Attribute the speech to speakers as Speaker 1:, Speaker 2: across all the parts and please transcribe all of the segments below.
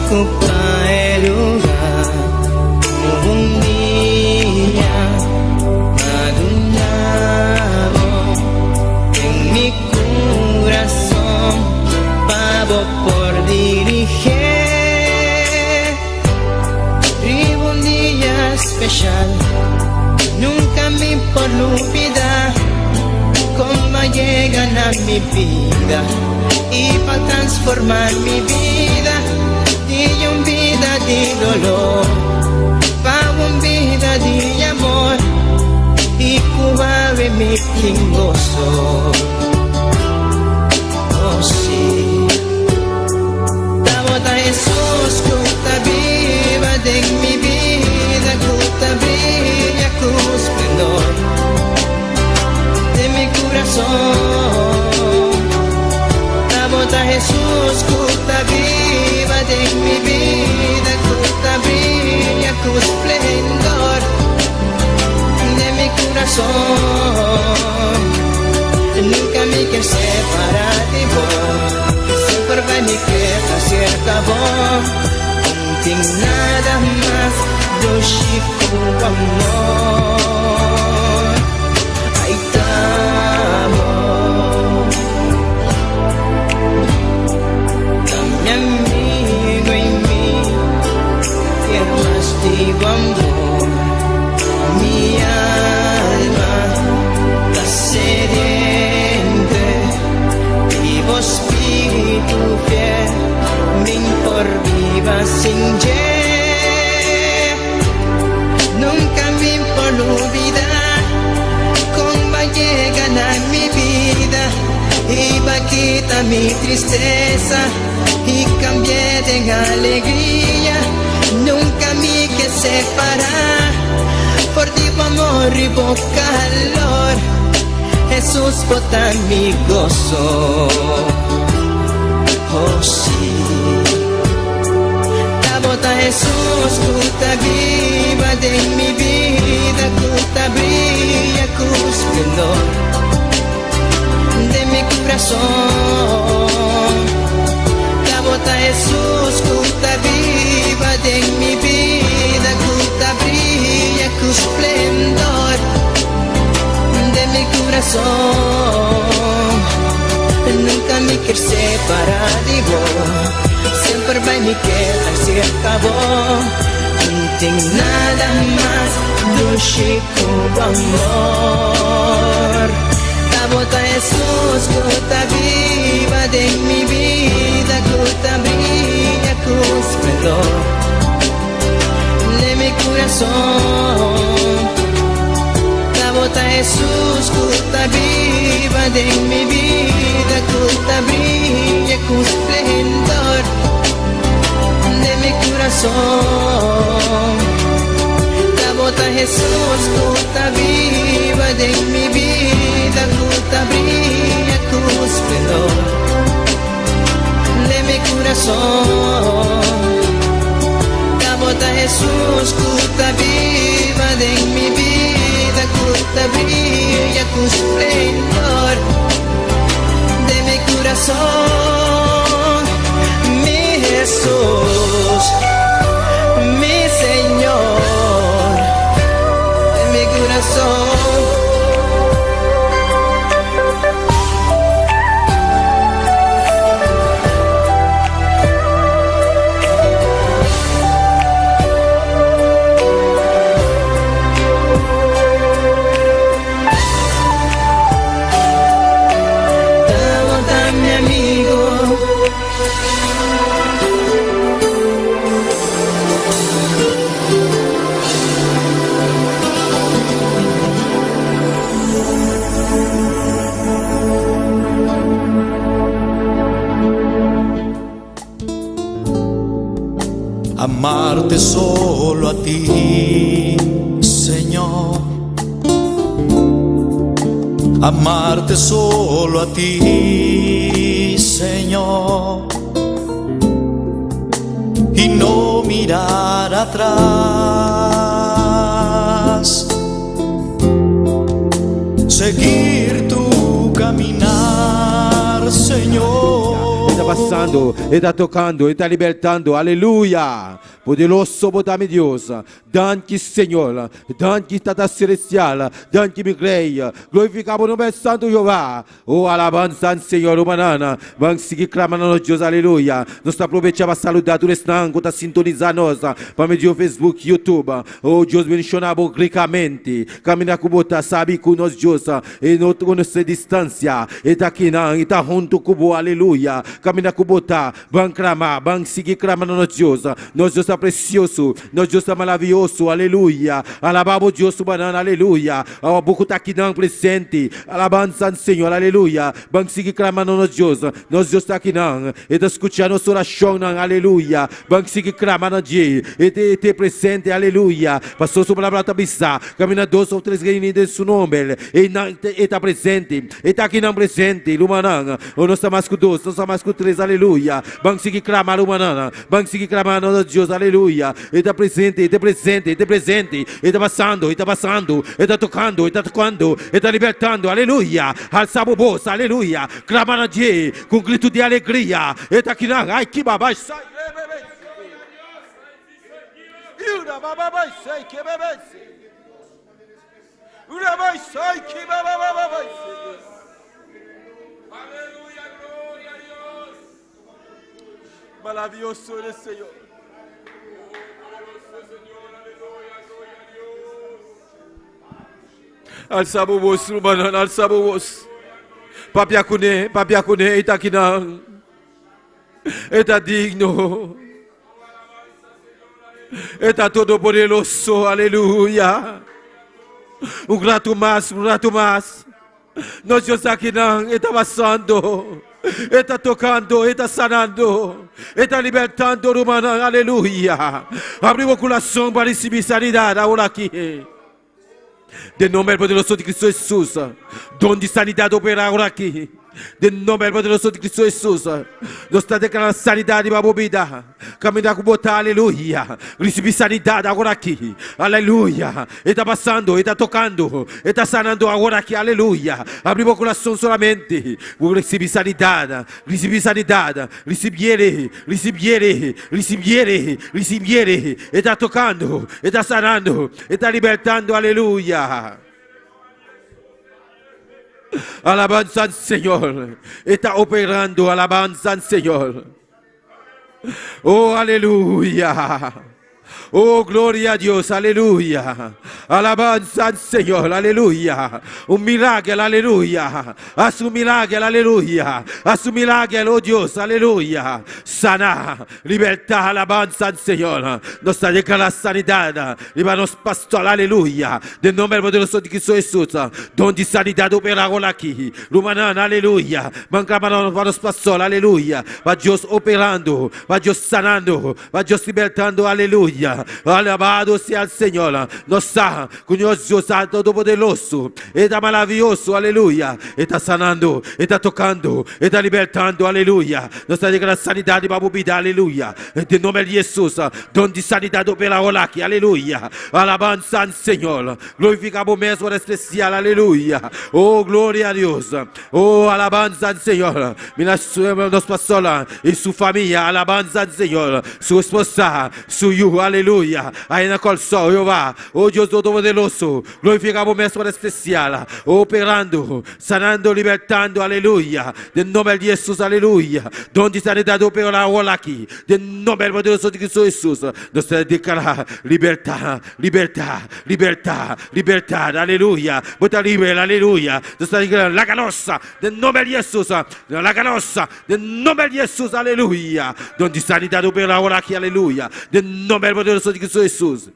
Speaker 1: Ocupa e lugar un dia m'a duna bo den mi curason pa bo por dirige riba un dia special nunca mi por lubida con b'a yega na mi bida y pa transforma mi bida di un bida di dolor pa un bida di amor y cu awe mi tin goso. Oh sí. Tabata Jesús cu ta biba den mi bida, cu ta briya cu esplendor den mi curason. Tabata Jesús cu ta biba den mi bida, cu ta briya cu esplendor den mi curason. Nunca mi kier separa di bo, semper bay mi keda cerca bo. No tin nada mas dushi cu amor. Ay, t'amo. Ta mi amigo y mi kier mas di bo amor. Mi alma ta sediente di bo spiritu fiel, mi'n por biba sin dje. Nunca mi por lubida con b'a yega na mi bida y b'a kita mi tristeza y cambi'e den alegria. Nunca mi kier separa for di bo amor y bo calor. Jesús, bo ta mi goso. Oh sí. Tabata Jesús cu ta biba den mi bida, cu ta briya cu esplendor den mi curason. Tabata Jesús cu ta biba den mi bida, cu ta briya cu esplendor den mi curason. Nunca mi kier separa di bo, semper bay mi keda cerca bo. No tin nada mas dushi cu bo amor. Tabata Jesús cu ta biba den mi bida, cu ta briya cu esplendor den mi curason. Tabata Jesús cu ta biba den mi bida, cu ta briya cu esplendor den mi curason. Tabata Jesús cu ta biba den mi bida, cu ta briya cu esplendor den mi curason. Tabata Jesús cu ta biba den mi bida, cu ta briya cu esplendor den mi curason. Mi Jesús, mi Señor, den mi curason. Tabata mi amigo.
Speaker 2: Amarte solo a ti, Señor. Amarte solo a ti, Señor. Y no mirar atrás. Seguir tu caminar, Señor.
Speaker 3: pasando, e ta tokando, e ta libertando. Aleluya! Poderoso bo ta mi Dios. Danki Señor. Danki Tata Celestial. Danki mi Rey. Glorifica bo nomber santo Jehová. Oh alabanza al Señor rumannan. Ban sigui clama na nos Dios aleluya. Nos ta aprovecha pa saluda tur esnan cu ta sintoniza nos pa medio Facebook, YouTube. Oh Dios bendiciona bo ricamente. Caminda cu bo ta sabi cu nos Dios e no conoce distancia. E ta akinan, e ta hunto cu bo aleluya. Caminda cu bo ta Ban clama, ban sigui clama na nos Dios. Nos Dios ta precioso, nos Dios ta maravioso, aleluya. Alaba bo Dios rumannan, aleluya. Awa bo cu ta akinan presente, alabansa al Señor, aleluya. Ban sigui clama na nos Dios, nos Dios ta akinan, E ta scucha nos oracionnan, aleluya. Ban sigui clama na dje, E ta e ta presente, aleluya. Pasobra su palabra ta bisa, Caminda dos of tres reuni den su nomber, einan E ta presente. E ta akinan presente, rumannan. O nos ta mas ku dos, nos ta mas ku tres, aleluya. Ban sigui klama, rumannan. Ban sigui klama na nos Dios, aleluya. E ta presente, e ta presente, e ta presente. E ta pasando, e ta pasando. E ta tokando, e ta tokando. E ta libertando, aleluya. Halsa bo bos, aleluya. Klama na dje ku un gritu di alegria. E ta akinan, ai ki baba sai. Maravioso eres, Señor. Alsa bo bos, rumannan, alsa bo bos. Papia kuné, papia kuné, e ta akinan. E ta digno. E ta todopoderoso, aleluya. Un ratu mas, un ratu mas. Nos Dios ta akinan, e ta pasando. E ta tokando, e ta sanando. E ta libertando, rumannan, aleluya. Abri bo kurason pa risibí sanidat awor aki. Den nomber poderoso di Cristo Hesus, don di sanidad opera awor aki. Den nomber poderoso di Cristo Hesus, nos ta declara sanidad riba bo bida. Caminda cu bo ta, aleluya. Ricibi sanidad awor aki, aleluya. E ta pasando, e ta tocando, e ta sanando awor aki, aleluya. Abri bo corazon solamente, bo ricibi sanidad, ricibi sanidad, ricibiele, ricibiele, ricibiele, ricibiele. E ta tocando, e ta sanando. E ta libertando, aleluya. Alabanza al Señor. E ta operando, alabanza al Señor. Oh, aleluya. Oh, gloria a Dios, aleluya. Alabanza al Señor, aleluya. Un milagro, aleluya. Haz un milagro, aleluya. Haz un milagro, oh Dios, aleluya. Sana, Libertad, alabanza al Señor. Nos ta declara sanidad riba nos pastor, aleluya. Den nomber poderoso di Cristo Jesús. Don di sanidad opera awor aki. Rumannan, aleluya. Ban clama na pa nos pastor, aleluya. Pa Dios operando, pa Dios sanando, pa Dios libertando, aleluya. Alabado sea el Señor. Nos sa cu nos Dios ta todopoderoso. E ta maraviyoso, aleluya. E ta sanando, e ta tocando, e ta libertando, aleluya. Nos ta declara sanidad riba bo bida, aleluya. Den nomber di Jesus, don di sanidad opera awor aki, aleluya. Alabanza al Señor. Glorifica bo mes ora especial, aleluya. Oh, gloria a Dios. Oh, alabanza al Señor. Mira nos pastor y su familia, alabanza al Señor. Su esposa, su yu, aleluya. Ahí na Kòrsou, Jehová. Oh Dios Todopoderoso, glorifica bo mes ora especial, operando, sanando, libertando, aleluya, den nomber di Hesus, aleluya. Don di sanidad opera awor aki, den nomber poderoso di Cristo Hesus, nos ta declara libertad, libertad, libertad, libertad, aleluya. Bo ta liber, aleluya. Nos ta declara laga nos, den nomber di Hesus, laga nos, den nomber di Hesus, aleluya. Don di sanidad opera awor aki, aleluya, den nomber poderoso di Cristo Hesus.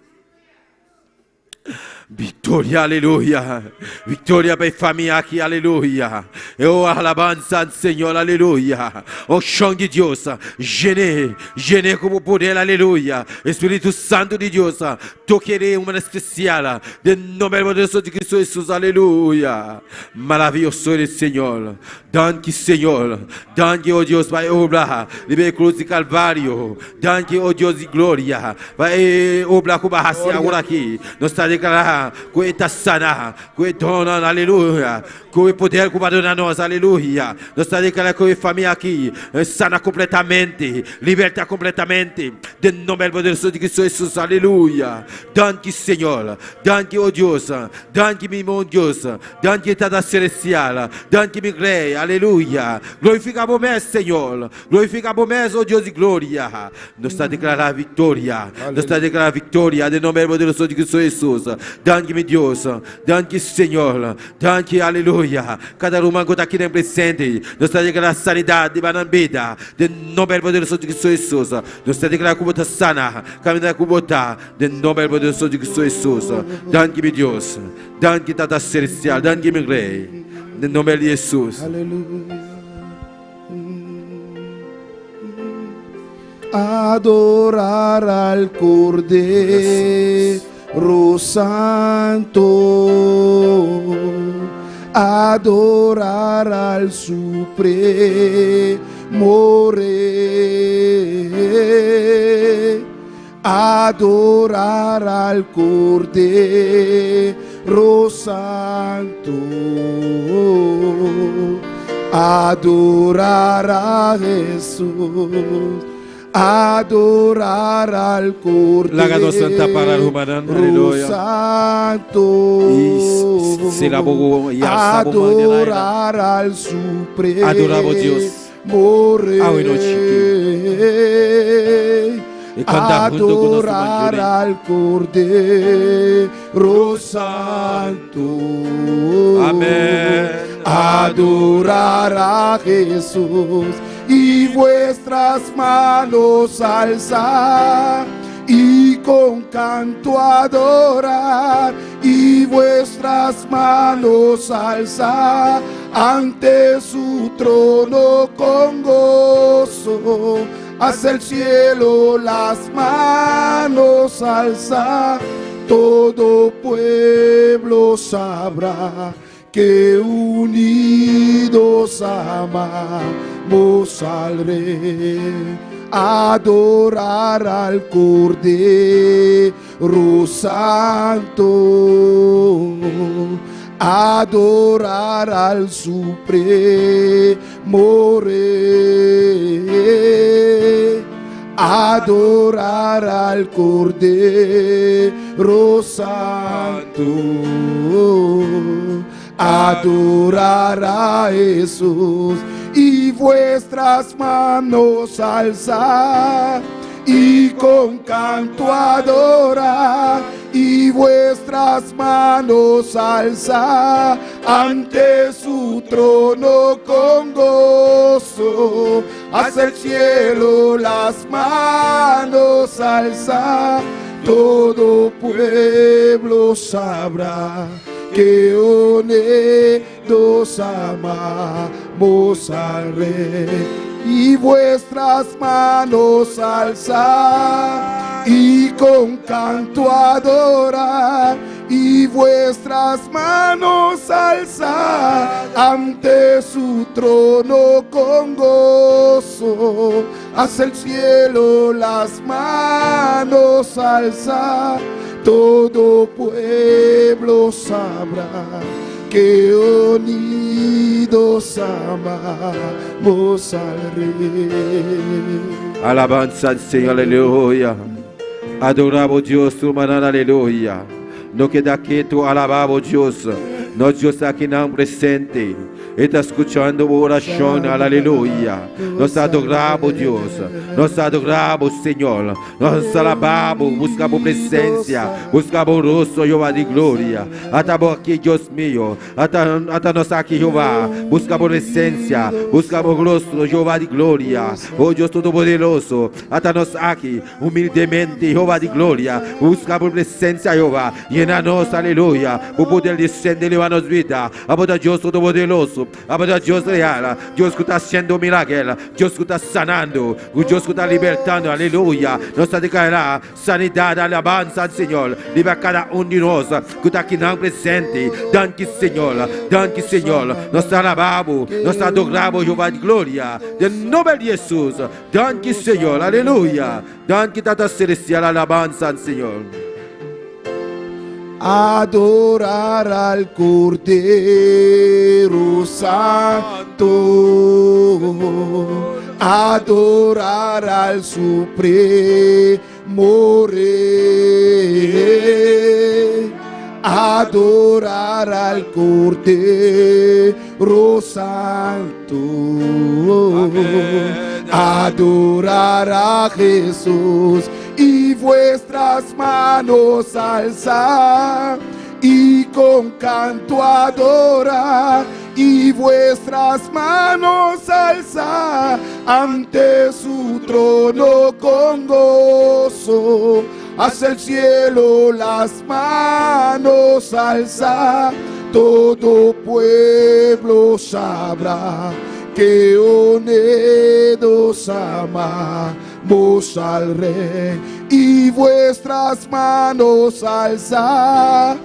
Speaker 3: Victoria, aleluya. Victoria pa e famia aki, aleluya. Oh, alabanza al Señor, aleluya. Unción di Dios, llené, llené cu bo poder, aleluya. Espíritu Santo di Dios, toque de un manera especial, den nomber poderoso di Cristo Jesús, aleluya. Maravilloso eres, Señor. Danki, Señor. Danki, oh Dios, pa e obra riba e cruz di Calvario. Danki, oh Dios di gloria, pa e obra cu bo a haci awor aki. Nos ta declara. deklará ku E ta sana, ku e donnan, aleluya, ku e poder ku bo a duna nos, aleluya. Nos ta deklará ku e famia aki sana kompletamente, libertá kompletamente, den nomber poderoso di Kristu Hesus, aleluya. Danki Señor, danki o Dios, danki mi bon Dios, danki Tata Selestial, danki mi Rei, aleluya. Glorifiká bo mes, Señor. Glorifica bo mes, oh Dios di gloria. Nos ta declara victoria. Nos ta declara victoria den nomber poderoso di Cristo Jesus. Danki mi Dios. Danki Señor. Danki aleluya. Cada ruman cu ta aki den presente. Nos ta declara sanidad riba nan bida. Den nomber poderoso di Cristo Jesus. Nos ta declara cu bo ta sana. Caminda cu bo ta. Den nomber poderoso di Cristo Jesus. Danki mi Dios. Danki Tata Celestial. Danki mi Rey. Den nomber di Jesus.
Speaker 4: Aleluya. Adorar al Cordero Santo, adorar al Supremo Rey, adorar al Cordero Santo, adorar a Jesús, adorar al Cordero
Speaker 3: Laga nos santa para rumannan, aleluya.
Speaker 4: Santo,
Speaker 3: I sela bo i alsa bo man den aire.
Speaker 4: adorar al Supremo
Speaker 3: Adora bo Dios.
Speaker 4: Rey.
Speaker 3: Awe nochi aki. I kanta huntu ku nos ruman
Speaker 4: Adorar
Speaker 3: Julie.
Speaker 4: al Cordero Santo.
Speaker 3: Amén.
Speaker 4: Adorar a Jesús y vuestras manos alzar y con canto adorar y vuestras manos alzar ante su trono con gozo. Hacia el cielo las manos alzar, todo pueblo sabrá que unidos amamos al Rey. Adorar al Cordero Santo, adorar al Supremo Rey, adorar al Cordero Santo, adorar a Jesús y vuestras manos alzar y con canto adorar y vuestras manos alzar ante su trono con gozo. Hacia el cielo las manos alzar, todo pueblo sabrá que unidos amamos al Rey. Y vuestras manos alzar y con canto adorar y vuestras manos alzar ante su trono con gozo. Hacia el cielo las manos alzar, todo pueblo sabrá que unidos amamos al Rey.
Speaker 3: Alabanza al Señor, aleluya. Adoramos Dios, tu hermana, aleluya. No queda quieto, alabamos Dios. No Dios aquí no presente. Está escuchando oración, aleluya. Nos adoramos Dios. Nos adoramos Señor. Nos alabamos, buscamos presencia, buscamos rostro, Jehová de gloria. Hasta aquí, Dios mío. Hasta, hasta nos aquí, Jehová. Buscamos presencia, buscamos rostro, Jehová de gloria. Oh Dios Todopoderoso. Hasta nos aquí, humildemente, Jehová de gloria. Buscamos presencia, Jehová. Llénanos, aleluya. O poder descende, levanos vida. Abba Dios Todopoderoso. Abba Dios real. Dios que está haciendo milagros. Dios que está sanando. Dios que está libertando. Aleluya. Nos declara sanidad, alabanza al Señor. Libera cada uno de nosotros que está aquí en presente. Danke, Señor. Danke, Señor. Nos alabamos. Nos adoramos, Jehová de gloria. Del nombre de Jesús. Danke, Señor. Aleluya. Danke, Tata Celestial. Alabanza al Señor.
Speaker 4: Adorar al Cordero Santo, adorar al Supremo Rey, adorar al Cordero Santo, adorar a Jesús y vuestras manos alzar y con canto adorar y vuestras manos alzar ante su trono con gozo. Hacia el cielo las manos alzar, todo pueblo sabrá que unidos amamos al Rey y vuestras manos alzar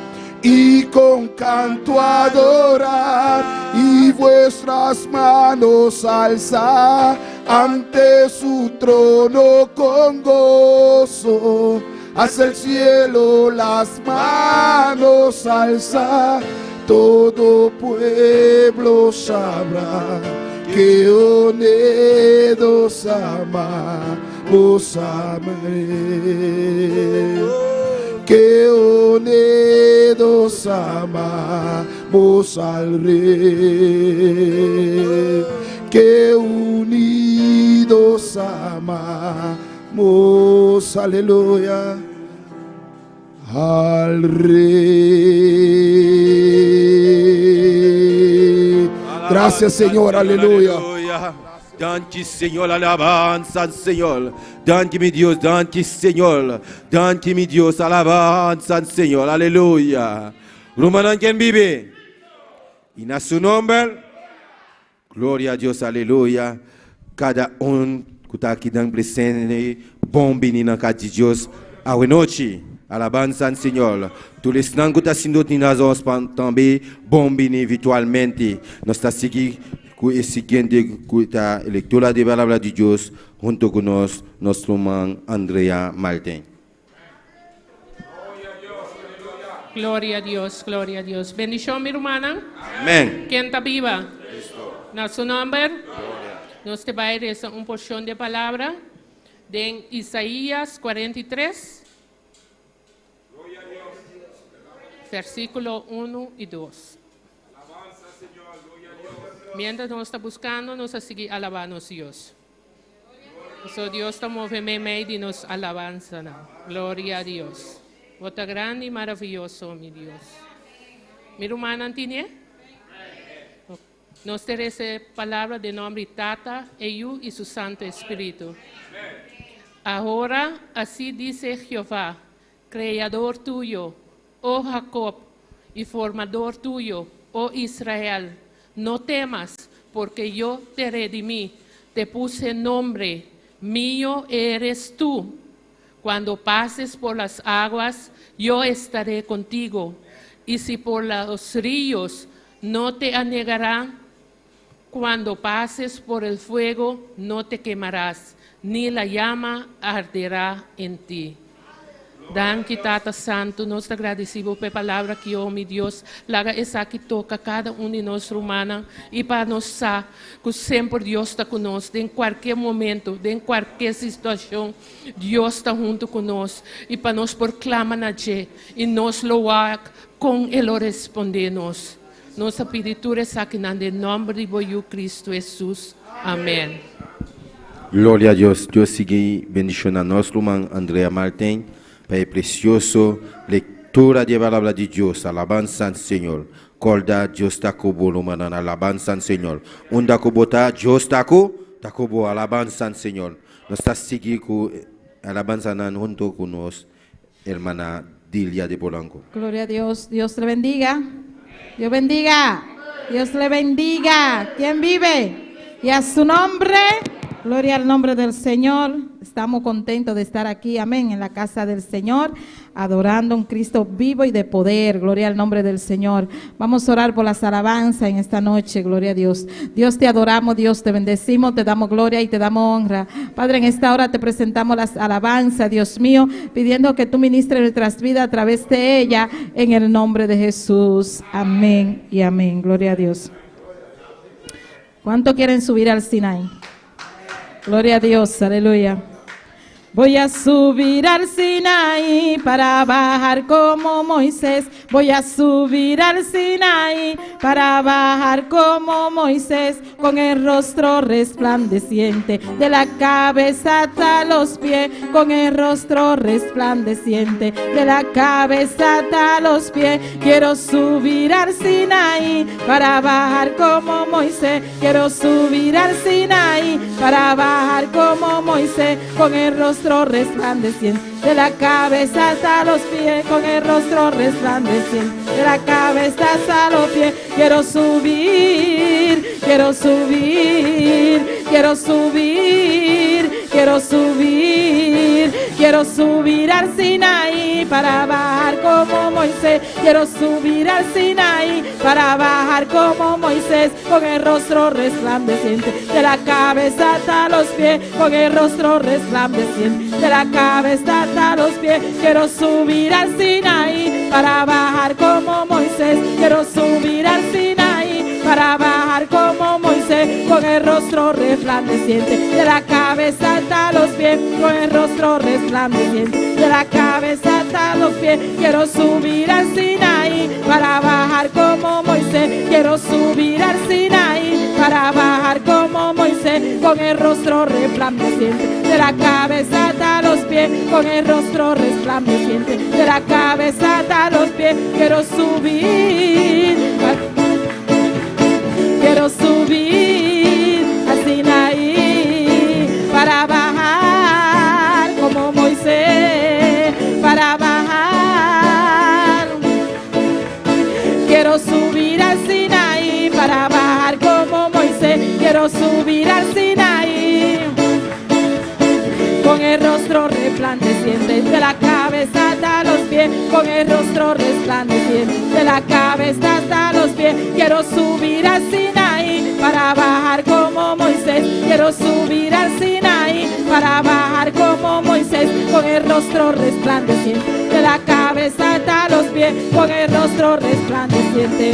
Speaker 4: y con canto adorar y vuestras manos alzar ante su trono con gozo. Hacia el cielo las manos alzar, todo pueblo sabrá que unidos amamos al Rey. Que unidos amamos al Rey. Que unidos amamos, aleluya, al Rey. Gracias, Señor, aleluya.
Speaker 3: Danki, Señor, alabansa, Señor. Danki, mi Dios, danki, Señor. Danki, mi Dios, alabansa, Señor, aleluya. Rumannan, ken biba? I na su nòmber, gloria na Dios, aleluya. Kada un ku ta aki den presente, bon bini na kas di Dios. Anochi, alabansa na Señor. Tur esnan ku ta sinta na nos tambe, bon bini virtualmente. Nos ta sigui ku e siguiente ku ta lektura di palabra di Dios huntu ku nos, nos ruman Andrea Martin.
Speaker 5: Gloria na Dios, gloria na Dios. Bendishon, mi ruman.
Speaker 3: Amèn.
Speaker 5: Ken ta biba? Na su nòmber? Nos ta bai lesa un porshon di palabra di Isaías 43, versíkulo 1 i 2. Mientras nos ta buskando, nos ta sigui alabá nos Dios. So Dios ta move meimei di nos alabansa. Gloria na Dios. Bo ta grandi i maravioso, mi Dios. Mi ruman tin? Nos ta lesa palabra den nòmber di Tata, Yu i su Santu Spiritu. Ahora, así dice Jehová, creador tuyo, oh Jacob, y formador tuyo, oh Israel, no temas, porque yo te redimí, te puse nombre, mío eres tú. Cuando pases por las aguas, yo estaré contigo, y si por los ríos, no te anegarán. Cuando pases por el fuego, no te quemarás, ni la llama arderá en ti. Danki, Tata Santu, nos ta gradesido pa e palabra ku, oh, mi Dios, laga esaki toka kada un di nos rumannan i pa nos sa ku semper Dios ta ku nos, den kualke momento, den kualke situashon, Dios ta huntu ku nos i pa nos por klama na dje i nos lo kon E lo respondé nos. Nos ta pidi tur esaki den nòmber di bo Kristu Hesus. Amèn.
Speaker 3: Gloria na Dios. Dios sigui bendishoná nos, ruman Andrea Martin, pa e presioso lektura di palabra di Dios. Alabansa na Señor. Kòrda, Dios ta ku bo, ruman. Alabansa na Señor. Unda ku bo ta, Dios ta ku, ta ku bo. Alabansa na Señor. Nos ta sigui ku alabansa huntu ku nos, hermana Dilia de Polanco.
Speaker 6: Gloria a Dios. Dios le bendiga. Dios bendiga. Dios le bendiga. ¿Quién vive? Y a su nombre, gloria al nombre del Señor. Estamos contentos de estar aquí, amén, en la casa del Señor, adorando a un Cristo vivo y de poder. Gloria al nombre del Señor. Vamos a orar por las alabanzas en esta noche, gloria a Dios. Dios te adoramos, Dios te bendecimos, te damos gloria y te damos honra. Padre, en esta hora te presentamos las alabanzas, Dios mío, pidiendo que tú ministres nuestras vidas a través de ella, en el nombre de Jesús. Amén y amén. Gloria a Dios. ¿Cuánto quieren subir al Sinaí? Gloria a Dios, aleluya. Voy a subir al Sinaí para bajar como Moisés. Voy a subir al Sinaí para bajar como Moisés, con el rostro resplandeciente, de la cabeza hasta los pies, con el rostro resplandeciente, de la cabeza hasta los pies. Quiero subir al Sinaí para bajar como Moisés. Quiero subir al Sinaí para bajar como Moisés, con el rostro resplandeciente, de la cabeza hasta los pies, con el rostro resplandeciente, de la cabeza hasta los pies. Quiero subir, quiero subir, quiero subir, quiero subir, quiero subir al Sinaí para bajar como Moisés. Quiero subir al Sinaí para bajar como Moisés, con el rostro resplandeciente, de la cabeza hasta los pies, con el rostro resplandeciente, de la cabeza hasta los pies. Quiero subir al Sinaí para bajar como Moisés. Quiero subir al Sinaí para bajar como Moisés, con el rostro resplandeciente, de la cabeza hasta los pies, con el rostro resplandeciente, de la cabeza hasta los pies. Quiero subir al Sinaí para bajar como Moisés. Quiero subir al Sinaí para bajar como Moisés, con el rostro resplandeciente, de la cabeza hasta los pies, con el rostro resplandeciente, de la cabeza hasta los pies. Quiero subir, quiero subir al Sinaí para bajar como Moisés, para bajar. Quiero subir al Sinaí para bajar como Moisés. Quiero subir al Sinaí con el rostro resplandeciente, de la cabeza hasta los pies, con el rostro resplandeciente, de la cabeza hasta los pies. Quiero subir al Sinaí para bajar como Moisés. Quiero subir al Sinaí para bajar como Moisés, con el rostro resplandeciente, de la cabeza hasta los pies, con el rostro resplandeciente.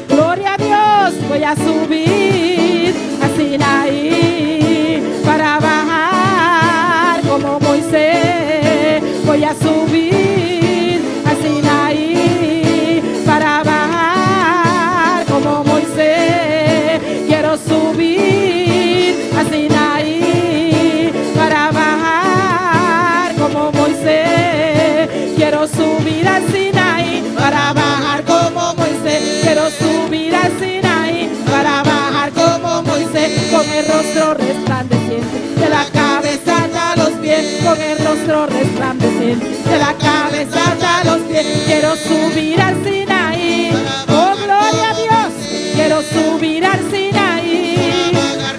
Speaker 6: Gloria a Dios, voy a subir al Sinaí para bajar como Moisés. Voy a subir al Sinaí para bajar como Moisés. Quiero subir al Sinaí para bajar como Moisés. Quiero subir al Sinaí para bajar como Moisés. Quiero subir al Sinaí para bajar como Moisés, con el rostro resplandeciente, de la cabeza hasta los pies, con el rostro resplandeciente, de la cabeza hasta los pies. Quiero subir al Sinaí, oh gloria a Dios, quiero subir al Sinaí,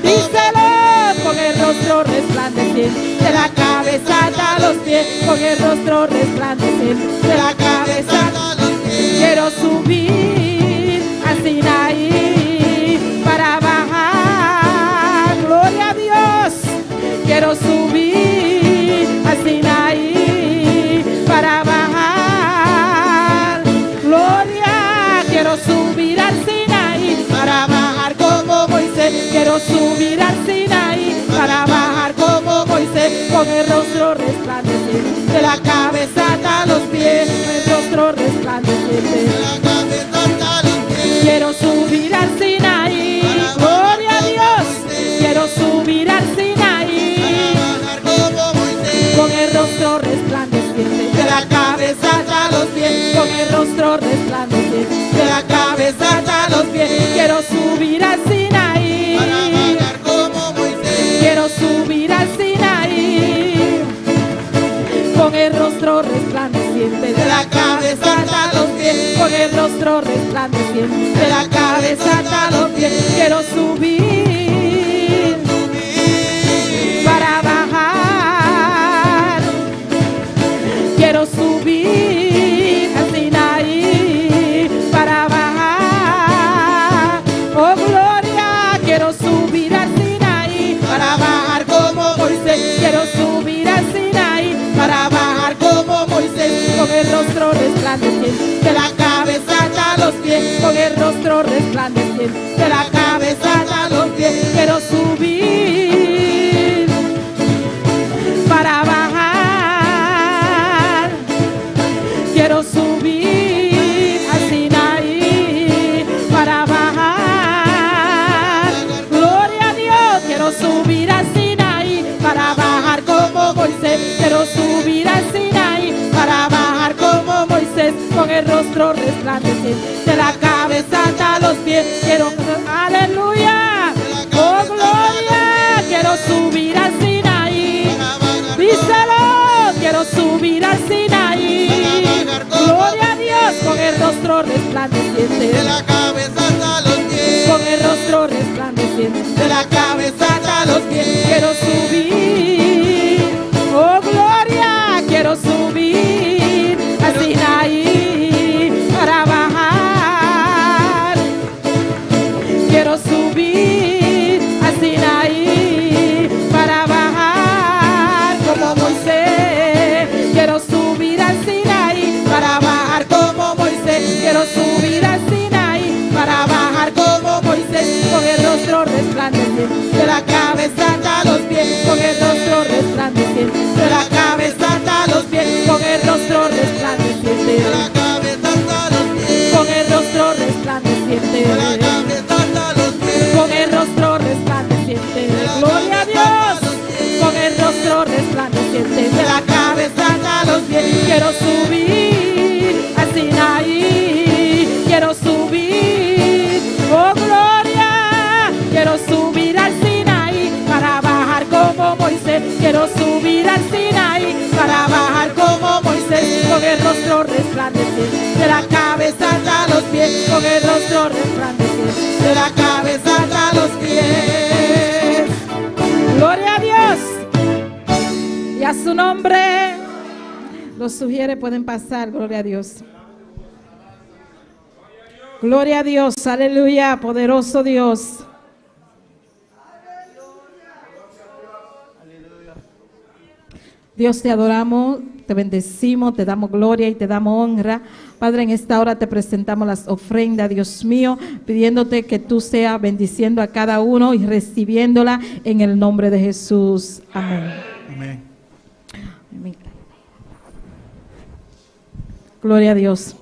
Speaker 6: díselo, con el rostro resplandeciente, de la cabeza hasta los pies, con el rostro resplandeciente, de la cabeza hasta los pies. Quiero subir al Sinaí para bajar, gloria a Dios. Quiero subir al Sinaí para bajar, gloria. Quiero subir al Sinaí para bajar como Moisés. Quiero subir al Sinaí para bajar como Moisés, con el rostro resplandeciente, de la cabeza hasta los pies, con el rostro resplandeciente,
Speaker 1: De la cabeza hasta los pies.
Speaker 6: Quiero subir al Sinaí, gloria a Dios. Quiero subir al Sinaí
Speaker 1: Bajar como Moisés.
Speaker 6: con el rostro resplandeciente, de la cabeza hasta los pies, con el rostro resplandeciente, de la cabeza hasta los pies. Quiero subir al Sinaí,
Speaker 1: Para bajar como Moisés.
Speaker 6: quiero subir al Sinaí con el rostro resplandeciente, de la cabeza hasta los pies, con el rostro resplandeciente, de la cabeza hasta los pies. Quiero subir para bajar. Quiero subir al Sinaí para bajar. Oh gloria, quiero subir al Sinaí para bajar como Moisés. Quiero subir al Sinaí para bajar como Moisés, con el rostro resplandeciente de la cabeza hasta los pies, con el rostro resplandeciente de la cabeza hasta los pies. Quiero subir para bajar. Quiero subir al Sinaí para bajar. Gloria a Dios, quiero subir al Sinaí para bajar como Moisés. Quiero subir al Sinaí para bajar como Moisés, con el rostro resplandeciente de la cabeza hasta los pies. Quiero, aleluya, oh gloria, quiero subir al Sinaí. Díselo, quiero subir al Sinaí. Gloria a Dios, con el rostro resplandeciente.
Speaker 1: De la cabeza hasta los pies.
Speaker 6: Con el rostro resplandeciente.
Speaker 1: De la cabeza hasta los pies.
Speaker 6: Quiero subir, oh gloria, quiero subir al Sinaí para bajar. Quiero subir al Sinaí para bajar como Moisés. Quiero subir al Sinaí para bajar como Moisés. Quiero subir al Sinaí para bajar como Moisés, con el rostro resplandeciente
Speaker 1: De la cabeza hasta los pies.
Speaker 6: con el rostro resplandeciente
Speaker 1: De la cabeza hasta los pies.
Speaker 6: con el rostro resplandeciente
Speaker 1: De la cabeza hasta los pies.
Speaker 6: con el rostro resplandeciente
Speaker 1: De la cabeza hasta los pies.
Speaker 6: con el rostro resplandeciente. Gloria a Dios, con el rostro resplandeciente
Speaker 1: De la cabeza hasta los pies.
Speaker 6: Quiero subir al Sinaí, quiero subir, oh gloria, quiero subir al Sinaí para bajar como Moisés, quiero subir al Sinaí para bajar como Moisés, con el rostro resplandeciente,
Speaker 1: De la cabeza hasta los pies.
Speaker 6: con el rostro resplandeciente.
Speaker 1: De la cabeza hasta los pies.
Speaker 6: Gloria a Dios. Y a su nombre. Los sugiere pueden pasar, gloria a Dios. Gloria a Dios, aleluya, poderoso Dios. Dios, te adoramos, te bendecimos, te damos gloria y te damos honra. Padre, en esta hora te presentamos las ofrendas, Dios mío, pidiéndote que tú seas bendiciendo a cada uno y recibiéndola en el nombre de Jesús. Amén.
Speaker 4: Amén.
Speaker 6: Amén. Gloria a Dios.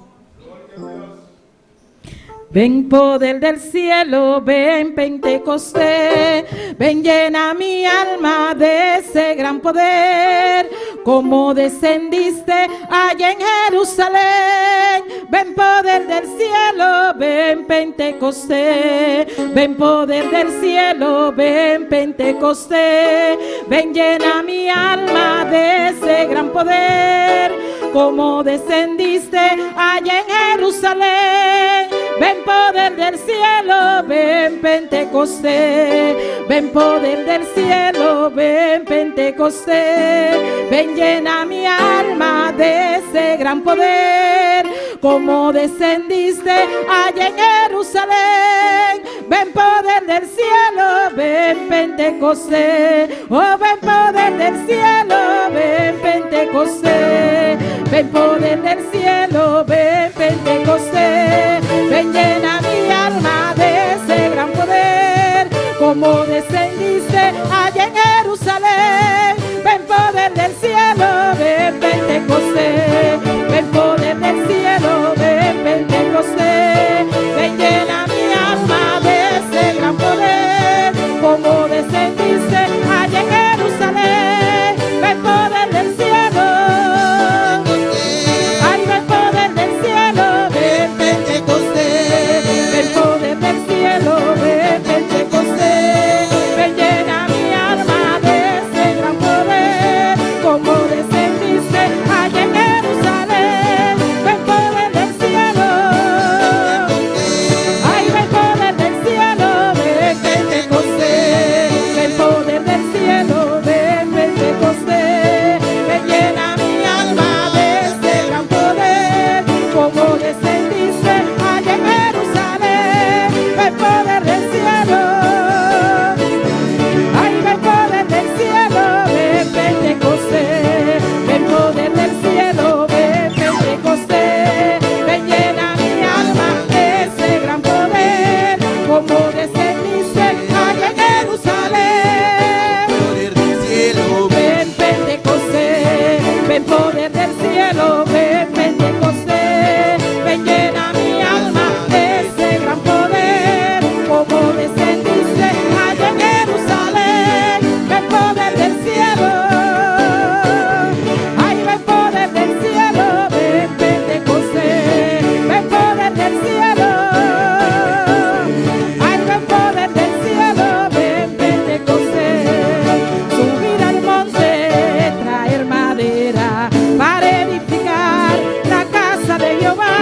Speaker 6: Ven poder del cielo, ven Pentecostés, ven llena mi alma de ese gran poder, como descendiste allá en Jerusalén. Ven poder del cielo, ven Pentecostés, ven poder del cielo, ven Pentecostés, ven llena mi alma de ese gran poder, como descendiste allá en Jerusalén. Ven poder del cielo, ven Pentecostés, ven poder del cielo, ven Pentecostés, ven llena mi alma de ese gran poder, como descendiste allá en Jerusalén. Ven poder del cielo, ven Pentecostés, oh ven poder del cielo, ven Pentecostés, ven poder del cielo, ven Pentecostés, ven llena mi alma de ese gran poder, como descendiste allá en Jerusalén. Ven poder del cielo, ven Pentecostés, ven poder del cielo, ven Pentecostés, ven llena mi alma de ese gran poder, como descendiste allá en Jerusalén. Ven poder del cielo, ay, ven poder del cielo, ven Pentecostés, ven poder del cielo, ven Pentecostés, ven llena mi alma de Ven poder del cielo, ven Pentecostés, ven llena mi alma de ese gran poder, como descendiste allá en Jerusalén, ven poder del cielo, ay ven poder del cielo, ven Pentecostés, ven poder del cielo, ay ven poder del cielo, ven Pentecostés, subir al monte, traer madera para edificar la casa de Jehová.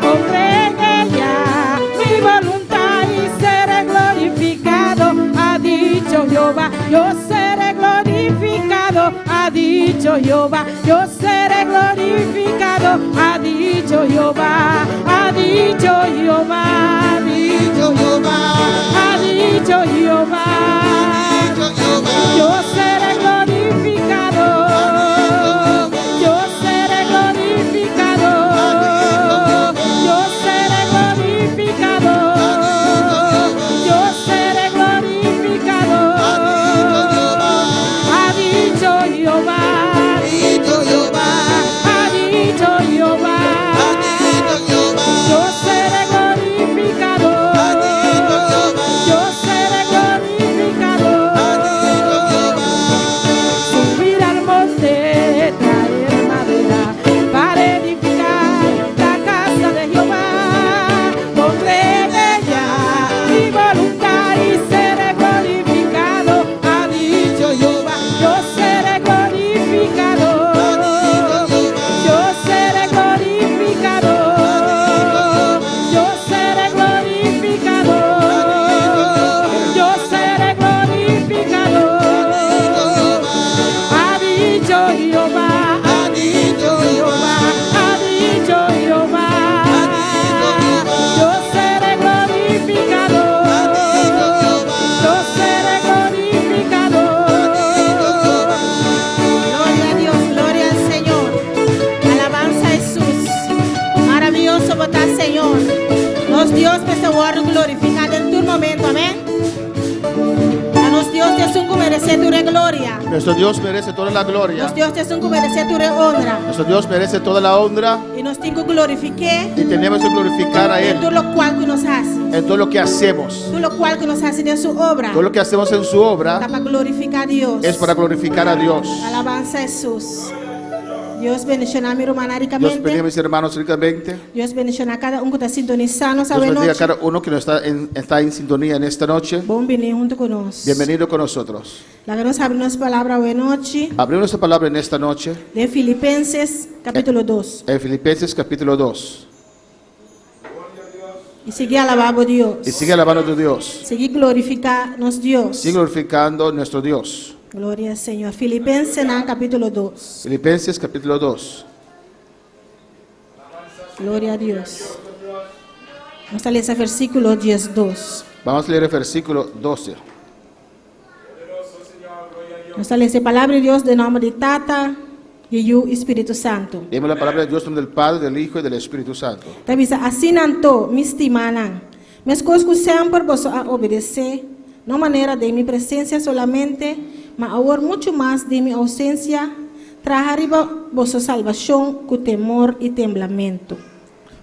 Speaker 6: Pondré en ella mi voluntad y seré glorificado, ha dicho Jehová. Yo seré glorificado, ha dicho Jehová. Yo seré glorificado, ha dicho Jehová. Ha dicho Jehová, ha dicho Jehová, ha dicho Jehová. Yo seré glorificado, yo seré glorificado, yo seré glorificado, yo seré glorificado. Ha dicho Jehová, ha dicho Jehová, ha dicho Jehová. Yo seré glorificado, yo seré glorificado. Subir al monte, traer madera para edificar la casa de Jehová. Pondré en ella mi voluntad y seré glorificado, ha dicho Jehová. Yo seré glorificado, yo seré glorificado, yo seré glorificado, yo seré glorificado. Ha dicho Jehová, ha dicho Jehová, ha dicho Jehová. Yo seré glorificado, yo seré glorificado.
Speaker 7: Gloria a Dios, gloria al Señor. Alabanza a Jesús. Maravioso bo ta, Señor. Nos Dios mester wòrdu glorifiká den tur momento, amèn. Ta nos Dios ta esun ku meresé tur gloria.
Speaker 8: Nuestro Dios merece toda la gloria.
Speaker 7: Nos Dios ta esun ku meresé tur honra.
Speaker 8: Nuestro Dios merece toda la honra
Speaker 7: I nos tin ku glorifik'é
Speaker 8: y tenemos que glorificar a
Speaker 7: en
Speaker 8: Él
Speaker 7: tur lokual ku nos hasi.
Speaker 8: en todo lo que hacemos.
Speaker 7: Tur lokual ku nos hasi den su obra.
Speaker 8: Todo lo que hacemos en su obra
Speaker 7: Ta pa glorifiká Dios.
Speaker 8: es para glorificar a Dios.
Speaker 7: Alabanza a Jesús. Dios bendishoná mi rumannan
Speaker 8: Dios
Speaker 7: rikamente.
Speaker 8: bendiga a mis hermanos ricamente.
Speaker 7: Dios bendishoná kada un ku ta sintonisando
Speaker 8: Dios bendiga a
Speaker 7: nochi.
Speaker 8: cada uno que nos está en sintonía en esta noche.
Speaker 7: Bon bini huntu ku nos.
Speaker 8: Bienvenido con nosotros.
Speaker 7: Laga nos habri nos palabra awe nochi
Speaker 8: Abrimos nuestra palabra en esta noche
Speaker 7: den Filipenses kapítulo 2.
Speaker 8: en Filipenses capítulo 2.
Speaker 7: I sigui alabá Dios.
Speaker 8: Y sigue alabando a tu Dios.
Speaker 7: Sigui glorifiká nos Dios.
Speaker 8: Sigue glorificando a nuestro Dios.
Speaker 7: Gloria al Señor. Filipenses kapítulo 2.
Speaker 8: Filipenses capítulo 2.
Speaker 7: Gloria a Dios. Nos ta lesa versíkulo 12.
Speaker 8: Vamos a leer el versículo 12.
Speaker 7: Nos ta lesa palabra di Dios den nòmber di Tata, di Yu i Spiritu Santu.
Speaker 8: Leemos la palabra de Dios en nombre del Padre, del Hijo y del Espíritu Santo.
Speaker 7: Ta bisa asina anto, mi stimánan. Meskos ku semper boso a obedesé, no manera den mi presensia solamente, ma awor muchu mas den mi ousensia, traha riba boso salbashon ku temor i temblamentu.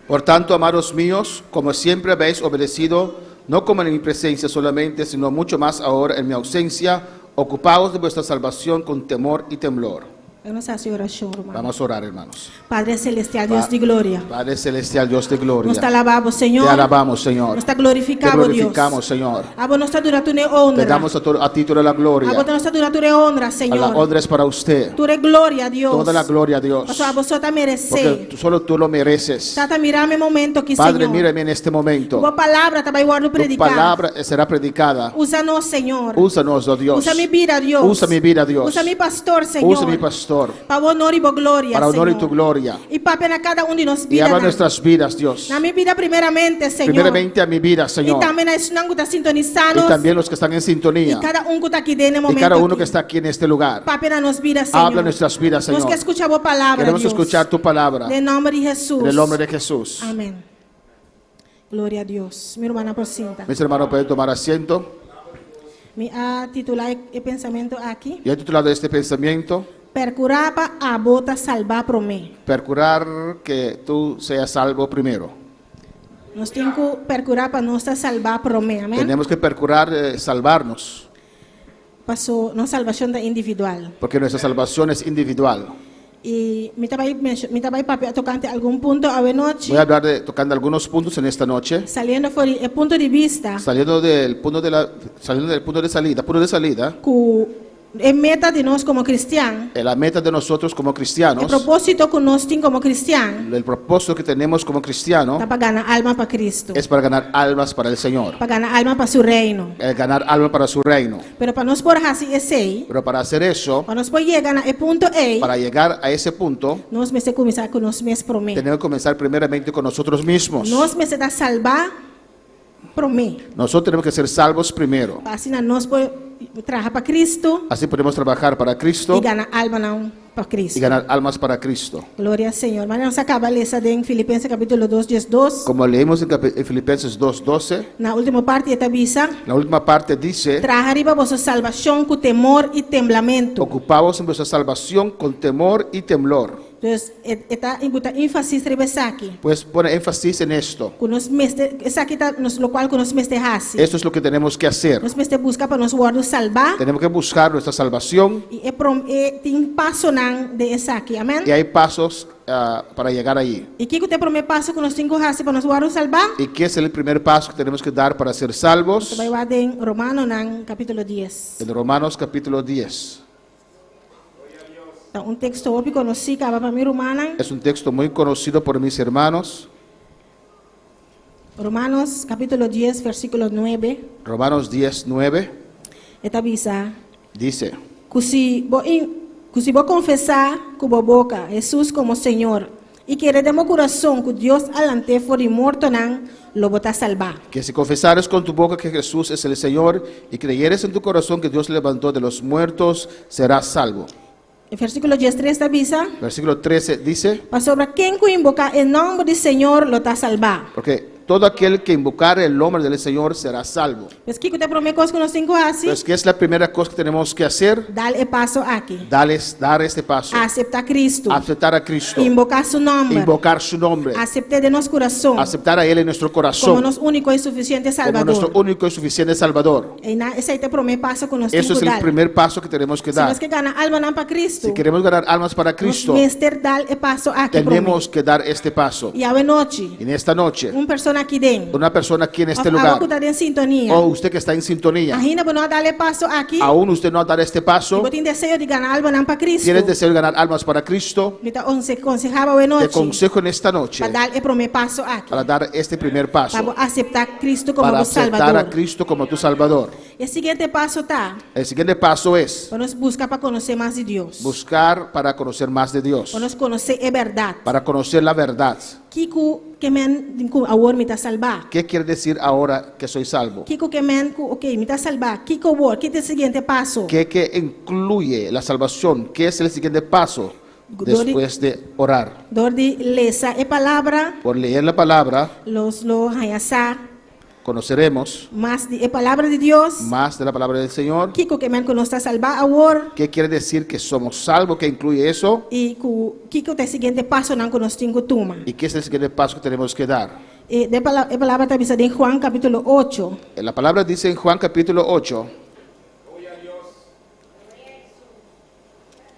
Speaker 8: Por tanto, amados míos, como siempre habéis obedecido, no como en mi presencia solamente, sino mucho más ahora en mi ausencia, ocupaos de vuestra salvación con temor y temblor.
Speaker 7: Ban hasi orashon, ruman.
Speaker 8: Vamos a orar, hermanos.
Speaker 7: Padre Selestial, Dios di gloria.
Speaker 8: Padre Celestial, Dios de gloria.
Speaker 7: Nos ta alabá, Señor.
Speaker 8: Te alabamos, Señor.
Speaker 7: Nos ta
Speaker 8: Te
Speaker 7: glorifikando, Dios.
Speaker 8: glorificamos, Señor.
Speaker 7: Abo nos ta duna tur honra.
Speaker 8: Te damos a ti toda la gloria.
Speaker 7: Abo nos ta duna tur honra, Señor.
Speaker 8: La honra es para usted.
Speaker 7: Tur gloria, Dios.
Speaker 8: Toda la gloria a Dios.
Speaker 7: Pasobra abo so ta meresé.
Speaker 8: Porque solo tú lo mereces.
Speaker 7: Tata, mira mi e momento aki,
Speaker 8: Padre,
Speaker 7: Señor.
Speaker 8: mírame en este momento.
Speaker 7: Bo palabra ta bai wòrdu
Speaker 8: Tu
Speaker 7: prediká.
Speaker 8: palabra será predicada.
Speaker 7: Usa nos, Señor.
Speaker 8: Úsanos, oh Dios.
Speaker 7: Usa mi bida, Dios.
Speaker 8: Usa mi vida, Dios.
Speaker 7: Usa mi pastor, Señor.
Speaker 8: Usa mi pastor.
Speaker 7: Pa honor i bo gloria,
Speaker 8: Para honor y
Speaker 7: Señor.
Speaker 8: tu gloria.
Speaker 7: I papia na kada un di nos
Speaker 8: Y
Speaker 7: bida.
Speaker 8: habla nuestras vidas, Dios.
Speaker 7: Na mi bida primeramente, Señor.
Speaker 8: Primeramente a mi vida,
Speaker 7: I
Speaker 8: Señor.
Speaker 7: tambe na esnan ku ta sintonisando.
Speaker 8: Y también los que están en
Speaker 7: I
Speaker 8: sintonía.
Speaker 7: kada un ku ta aki den e
Speaker 8: Y
Speaker 7: momento.
Speaker 8: cada uno
Speaker 7: aki.
Speaker 8: que está aquí en este lugar.
Speaker 7: Papia na nos bida, Señor.
Speaker 8: Habla nuestras vidas,
Speaker 7: Nos
Speaker 8: Señor.
Speaker 7: ke skucha bo palabra,
Speaker 8: Queremos
Speaker 7: Dios.
Speaker 8: escuchar tu palabra.
Speaker 7: Den nòmber di Jesús.
Speaker 8: En el nombre de Jesús.
Speaker 7: Amèn. Gloria na Dios. Mi ruman por sinta.
Speaker 8: Mis hermanos pueden tomar asiento.
Speaker 7: Mi a titulá e pensamentu aki.
Speaker 8: Yo he titulado este pensamiento.
Speaker 7: Perkurá pa abo ta salbá promé.
Speaker 8: Percurar que tú seas salvo primero.
Speaker 7: Nos tin ku perkurá pa nos ta salbá promé. Amèn.
Speaker 8: Tenemos que percurar salvarnos,
Speaker 7: Paso nos salbashon ta individual.
Speaker 8: porque nuestra salvación es individual.
Speaker 7: I mi ta bai mi ta bai papia tokante algun punto awe nochi.
Speaker 8: Voy a hablar de, tocando algunos puntos en esta noche,
Speaker 7: Saliendo for di e punto di bista
Speaker 8: saliendo del punto de la, saliendo del punto de salida, punto de salida,
Speaker 7: ku e meta di nos komo kristian,
Speaker 8: eh, la meta de nosotros como
Speaker 7: e
Speaker 8: cristianos,
Speaker 7: propósito ku nos tin komo kristian,
Speaker 8: el propósito que tenemos como cristiano
Speaker 7: ta pa gana alma pa Kristu,
Speaker 8: es para ganar almas para el Señor,
Speaker 7: pa gana alma pa su reino.
Speaker 8: el ganar almas para su reino.
Speaker 7: Pero pa nos por hasi esei,
Speaker 8: Pero para hacer eso,
Speaker 7: pa nos por yega na e punto ei,
Speaker 8: para llegar a ese punto,
Speaker 7: nos mester kuminsá ku nos mes promé.
Speaker 8: tenemos que comenzar primeramente con nosotros mismos.
Speaker 7: Nos mester ta salbá promé.
Speaker 8: Nosotros tenemos que ser salvos primero.
Speaker 7: Pa asina nos por traha pa Kristu
Speaker 8: Así podemos trabajar para Cristo
Speaker 7: i gana almanan pa
Speaker 8: y
Speaker 7: Kristu.
Speaker 8: ganar almas para Cristo.
Speaker 7: Gloria al Señor. Manera nos a kaba lesa den Filipenses kapítulo 2, 12.
Speaker 8: Como leímos en en Filipenses 2:12,
Speaker 7: Na último parti e ta bisa,
Speaker 8: la última parte dice,
Speaker 7: Traha riba boso salbashon ku temor i temblamentu.
Speaker 8: ocupaos en vuestra salvación con temor y temblor.
Speaker 7: Dus e e ta imputa énfasis riba esaki.
Speaker 8: Pues pone énfasis en esto.
Speaker 7: Ku nos mester, esaki ta nos lokual ku nos mester hasi.
Speaker 8: Esto es lo que tenemos que hacer.
Speaker 7: Nos mester buska pa nos wòrdu salbá
Speaker 8: Tenemos que buscar nuestra salvación
Speaker 7: i e prom e tin pasonan den esaki. Amèn.
Speaker 8: y hay pasos para llegar allí.
Speaker 7: I kiko ta e promé paso ku nos tin ku hasi pa nos wòrdu salbá?
Speaker 8: ¿Y qué es el primer paso que tenemos que dar para ser salvos?
Speaker 7: Nos ta bai wak den Romanonan kapítulo dies.
Speaker 8: En Romanos capítulo 10.
Speaker 7: Ta un teksto hopi konosí kaba pa mi rumannan.
Speaker 8: Es un texto muy conocido por mis hermanos.
Speaker 7: Romanos kapítulo dies versíkulo nuebe.
Speaker 8: Romanos 10, 9
Speaker 7: E ta bisa.
Speaker 8: dice.
Speaker 7: Ku si bo in, ku si bo konfesá ku bo boka Hesus komo Señor i kere den bo kurason ku Dios a lant'é for di mortonan, lo bo ta salbá.
Speaker 8: Que si confesares con tu boca que Jesús es el Señor y creyeres en tu corazón que Dios le levantó de los muertos, serás salvo.
Speaker 7: E versíkulo diestres ta bisa.
Speaker 8: Versículo 13 dice.
Speaker 7: Pasobra ken ku inboká e nòmber di Señor lo ta salbá.
Speaker 8: Porque todo aquel que invocare el nombre del Señor será salvo.
Speaker 7: Pues kiko ta e promé kos ku nos tin ku hasi?
Speaker 8: Entonces, ¿qué es la primera cosa que tenemos que hacer?
Speaker 7: Dal e paso aki.
Speaker 8: Dales, dar este paso.
Speaker 7: Aseptá Kristu.
Speaker 8: Aceptar a Cristo.
Speaker 7: Inboká su nòmber.
Speaker 8: Invocar su nombre.
Speaker 7: Asept'é den nos kurason.
Speaker 8: Aceptar a Él en nuestro
Speaker 7: Komo
Speaker 8: corazón.
Speaker 7: nos úniko i sufisiente
Speaker 8: Como nuestro
Speaker 7: Salbador.
Speaker 8: único y suficiente Salvador.
Speaker 7: Einan esei ta e promé paso ku nos tin
Speaker 8: Eso
Speaker 7: ku
Speaker 8: es el
Speaker 7: dal.
Speaker 8: primer paso que tenemos que
Speaker 7: Si
Speaker 8: dar.
Speaker 7: nos ke gana almanan pa Kristu,
Speaker 8: Si queremos ganar almas para
Speaker 7: nos
Speaker 8: Cristo,
Speaker 7: mester dal e paso aki promé.
Speaker 8: tenemos que dar este paso.
Speaker 7: I awe nochi,
Speaker 8: En esta noche,
Speaker 7: un persona aki den,
Speaker 8: una persona aquí en este
Speaker 7: òf abo
Speaker 8: lugar,
Speaker 7: ku ta den sintonia,
Speaker 8: o usted que está en sintonía,
Speaker 7: ainda bo no a dal e paso aki,
Speaker 8: aún usted no ha dado este
Speaker 7: i
Speaker 8: paso,
Speaker 7: bo tin deseo di gana almanan pa
Speaker 8: tiene el
Speaker 7: Kristu,
Speaker 8: deseo de ganar almas para Cristo,
Speaker 7: mi ta konsehá bo awe
Speaker 8: te
Speaker 7: nochi
Speaker 8: aconsejo en esta noche
Speaker 7: pa dal e promé paso aki,
Speaker 8: para dar este primer
Speaker 7: pa
Speaker 8: paso,
Speaker 7: bo aseptá Kristu komo
Speaker 8: para
Speaker 7: bo
Speaker 8: aceptar a
Speaker 7: Salbador.
Speaker 8: Cristo como tu Salvador.
Speaker 7: E siguiente paso ta
Speaker 8: El siguiente paso es
Speaker 7: pa nos buska pa konosé mas di Dios,
Speaker 8: buscar para conocer más de Dios,
Speaker 7: pa nos konosé e bèrdat.
Speaker 8: para conocer la verdad.
Speaker 7: Kiko ke men ku awor mi ta salbá?
Speaker 8: ¿Qué quiere decir ahora que soy salvo?
Speaker 7: Kiko ke men ku ok, mi ta salbá? Kiko awor? Ki ta e siguiente paso?
Speaker 8: ¿Qué, qué incluye la salvación? ¿Qué es el siguiente paso después de orar?
Speaker 7: Dor di lesa e palabra,
Speaker 8: Por leer la palabra,
Speaker 7: nos lo haña sa
Speaker 8: conoceremos
Speaker 7: mas di e palabra di Dios.
Speaker 8: más de la palabra del Señor.
Speaker 7: Kiko ke men ku nos ta salbá awor?
Speaker 8: ¿Qué quiere decir que somos salvos? ¿Qué incluye eso?
Speaker 7: I ku kiko ta e siguiente pasonan ku nos tin ku tuma?
Speaker 8: ¿Y qué es el siguiente paso que tenemos que dar?
Speaker 7: E de pala e palabra ta bisa den Juan kapítulo ocho.
Speaker 8: La palabra dice en Juan capítulo 8.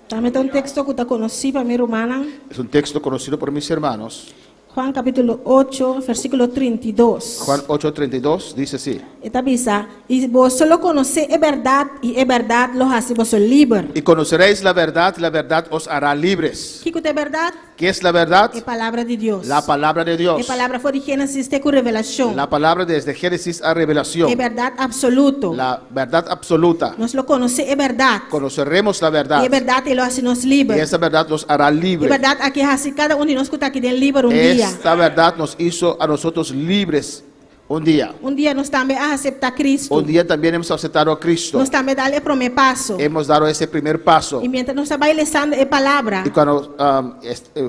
Speaker 7: Tambe ta un teksto ku ta konosí pa mi rumannan.
Speaker 8: Es un texto conocido por mis hermanos.
Speaker 7: Juan capítulo 8, versículo 32.
Speaker 8: Juan 8, 32 dice así.
Speaker 7: E ta bisa, I boso lo konosé e bèrdat, i e bèrdat lo hasi boso liber.
Speaker 8: Y conoceréis la verdad, y la verdad os hará libres.
Speaker 7: Kiko ta e bèrdat?
Speaker 8: ¿Qué es la verdad?
Speaker 7: E palabra di Dios.
Speaker 8: La palabra de Dios.
Speaker 7: E palabra for di Génesis te ku Revelashon.
Speaker 8: La palabra desde Génesis a Revelación.
Speaker 7: E bèrdat absoluto.
Speaker 8: La verdad absoluta.
Speaker 7: Nos lo konosé e bèrdat.
Speaker 8: Conoceremos la verdad.
Speaker 7: I e bèrdat ei lo hasi nos liber.
Speaker 8: Y esa verdad nos hará
Speaker 7: E
Speaker 8: libre.
Speaker 7: bèrdat aki hasi kada un di nos ku ta aki den liber un dia.
Speaker 8: Esta verdad nos hizo a nosotros libres. Un día.
Speaker 7: Un dia nos tambe a aseptá Kristu.
Speaker 8: Un día también hemos aceptado a Cristo.
Speaker 7: Nos tambe a dal e promé paso.
Speaker 8: Hemos dado ese primer paso.
Speaker 7: I miéntras nos a bai lesando e Palabra,
Speaker 8: Y cuando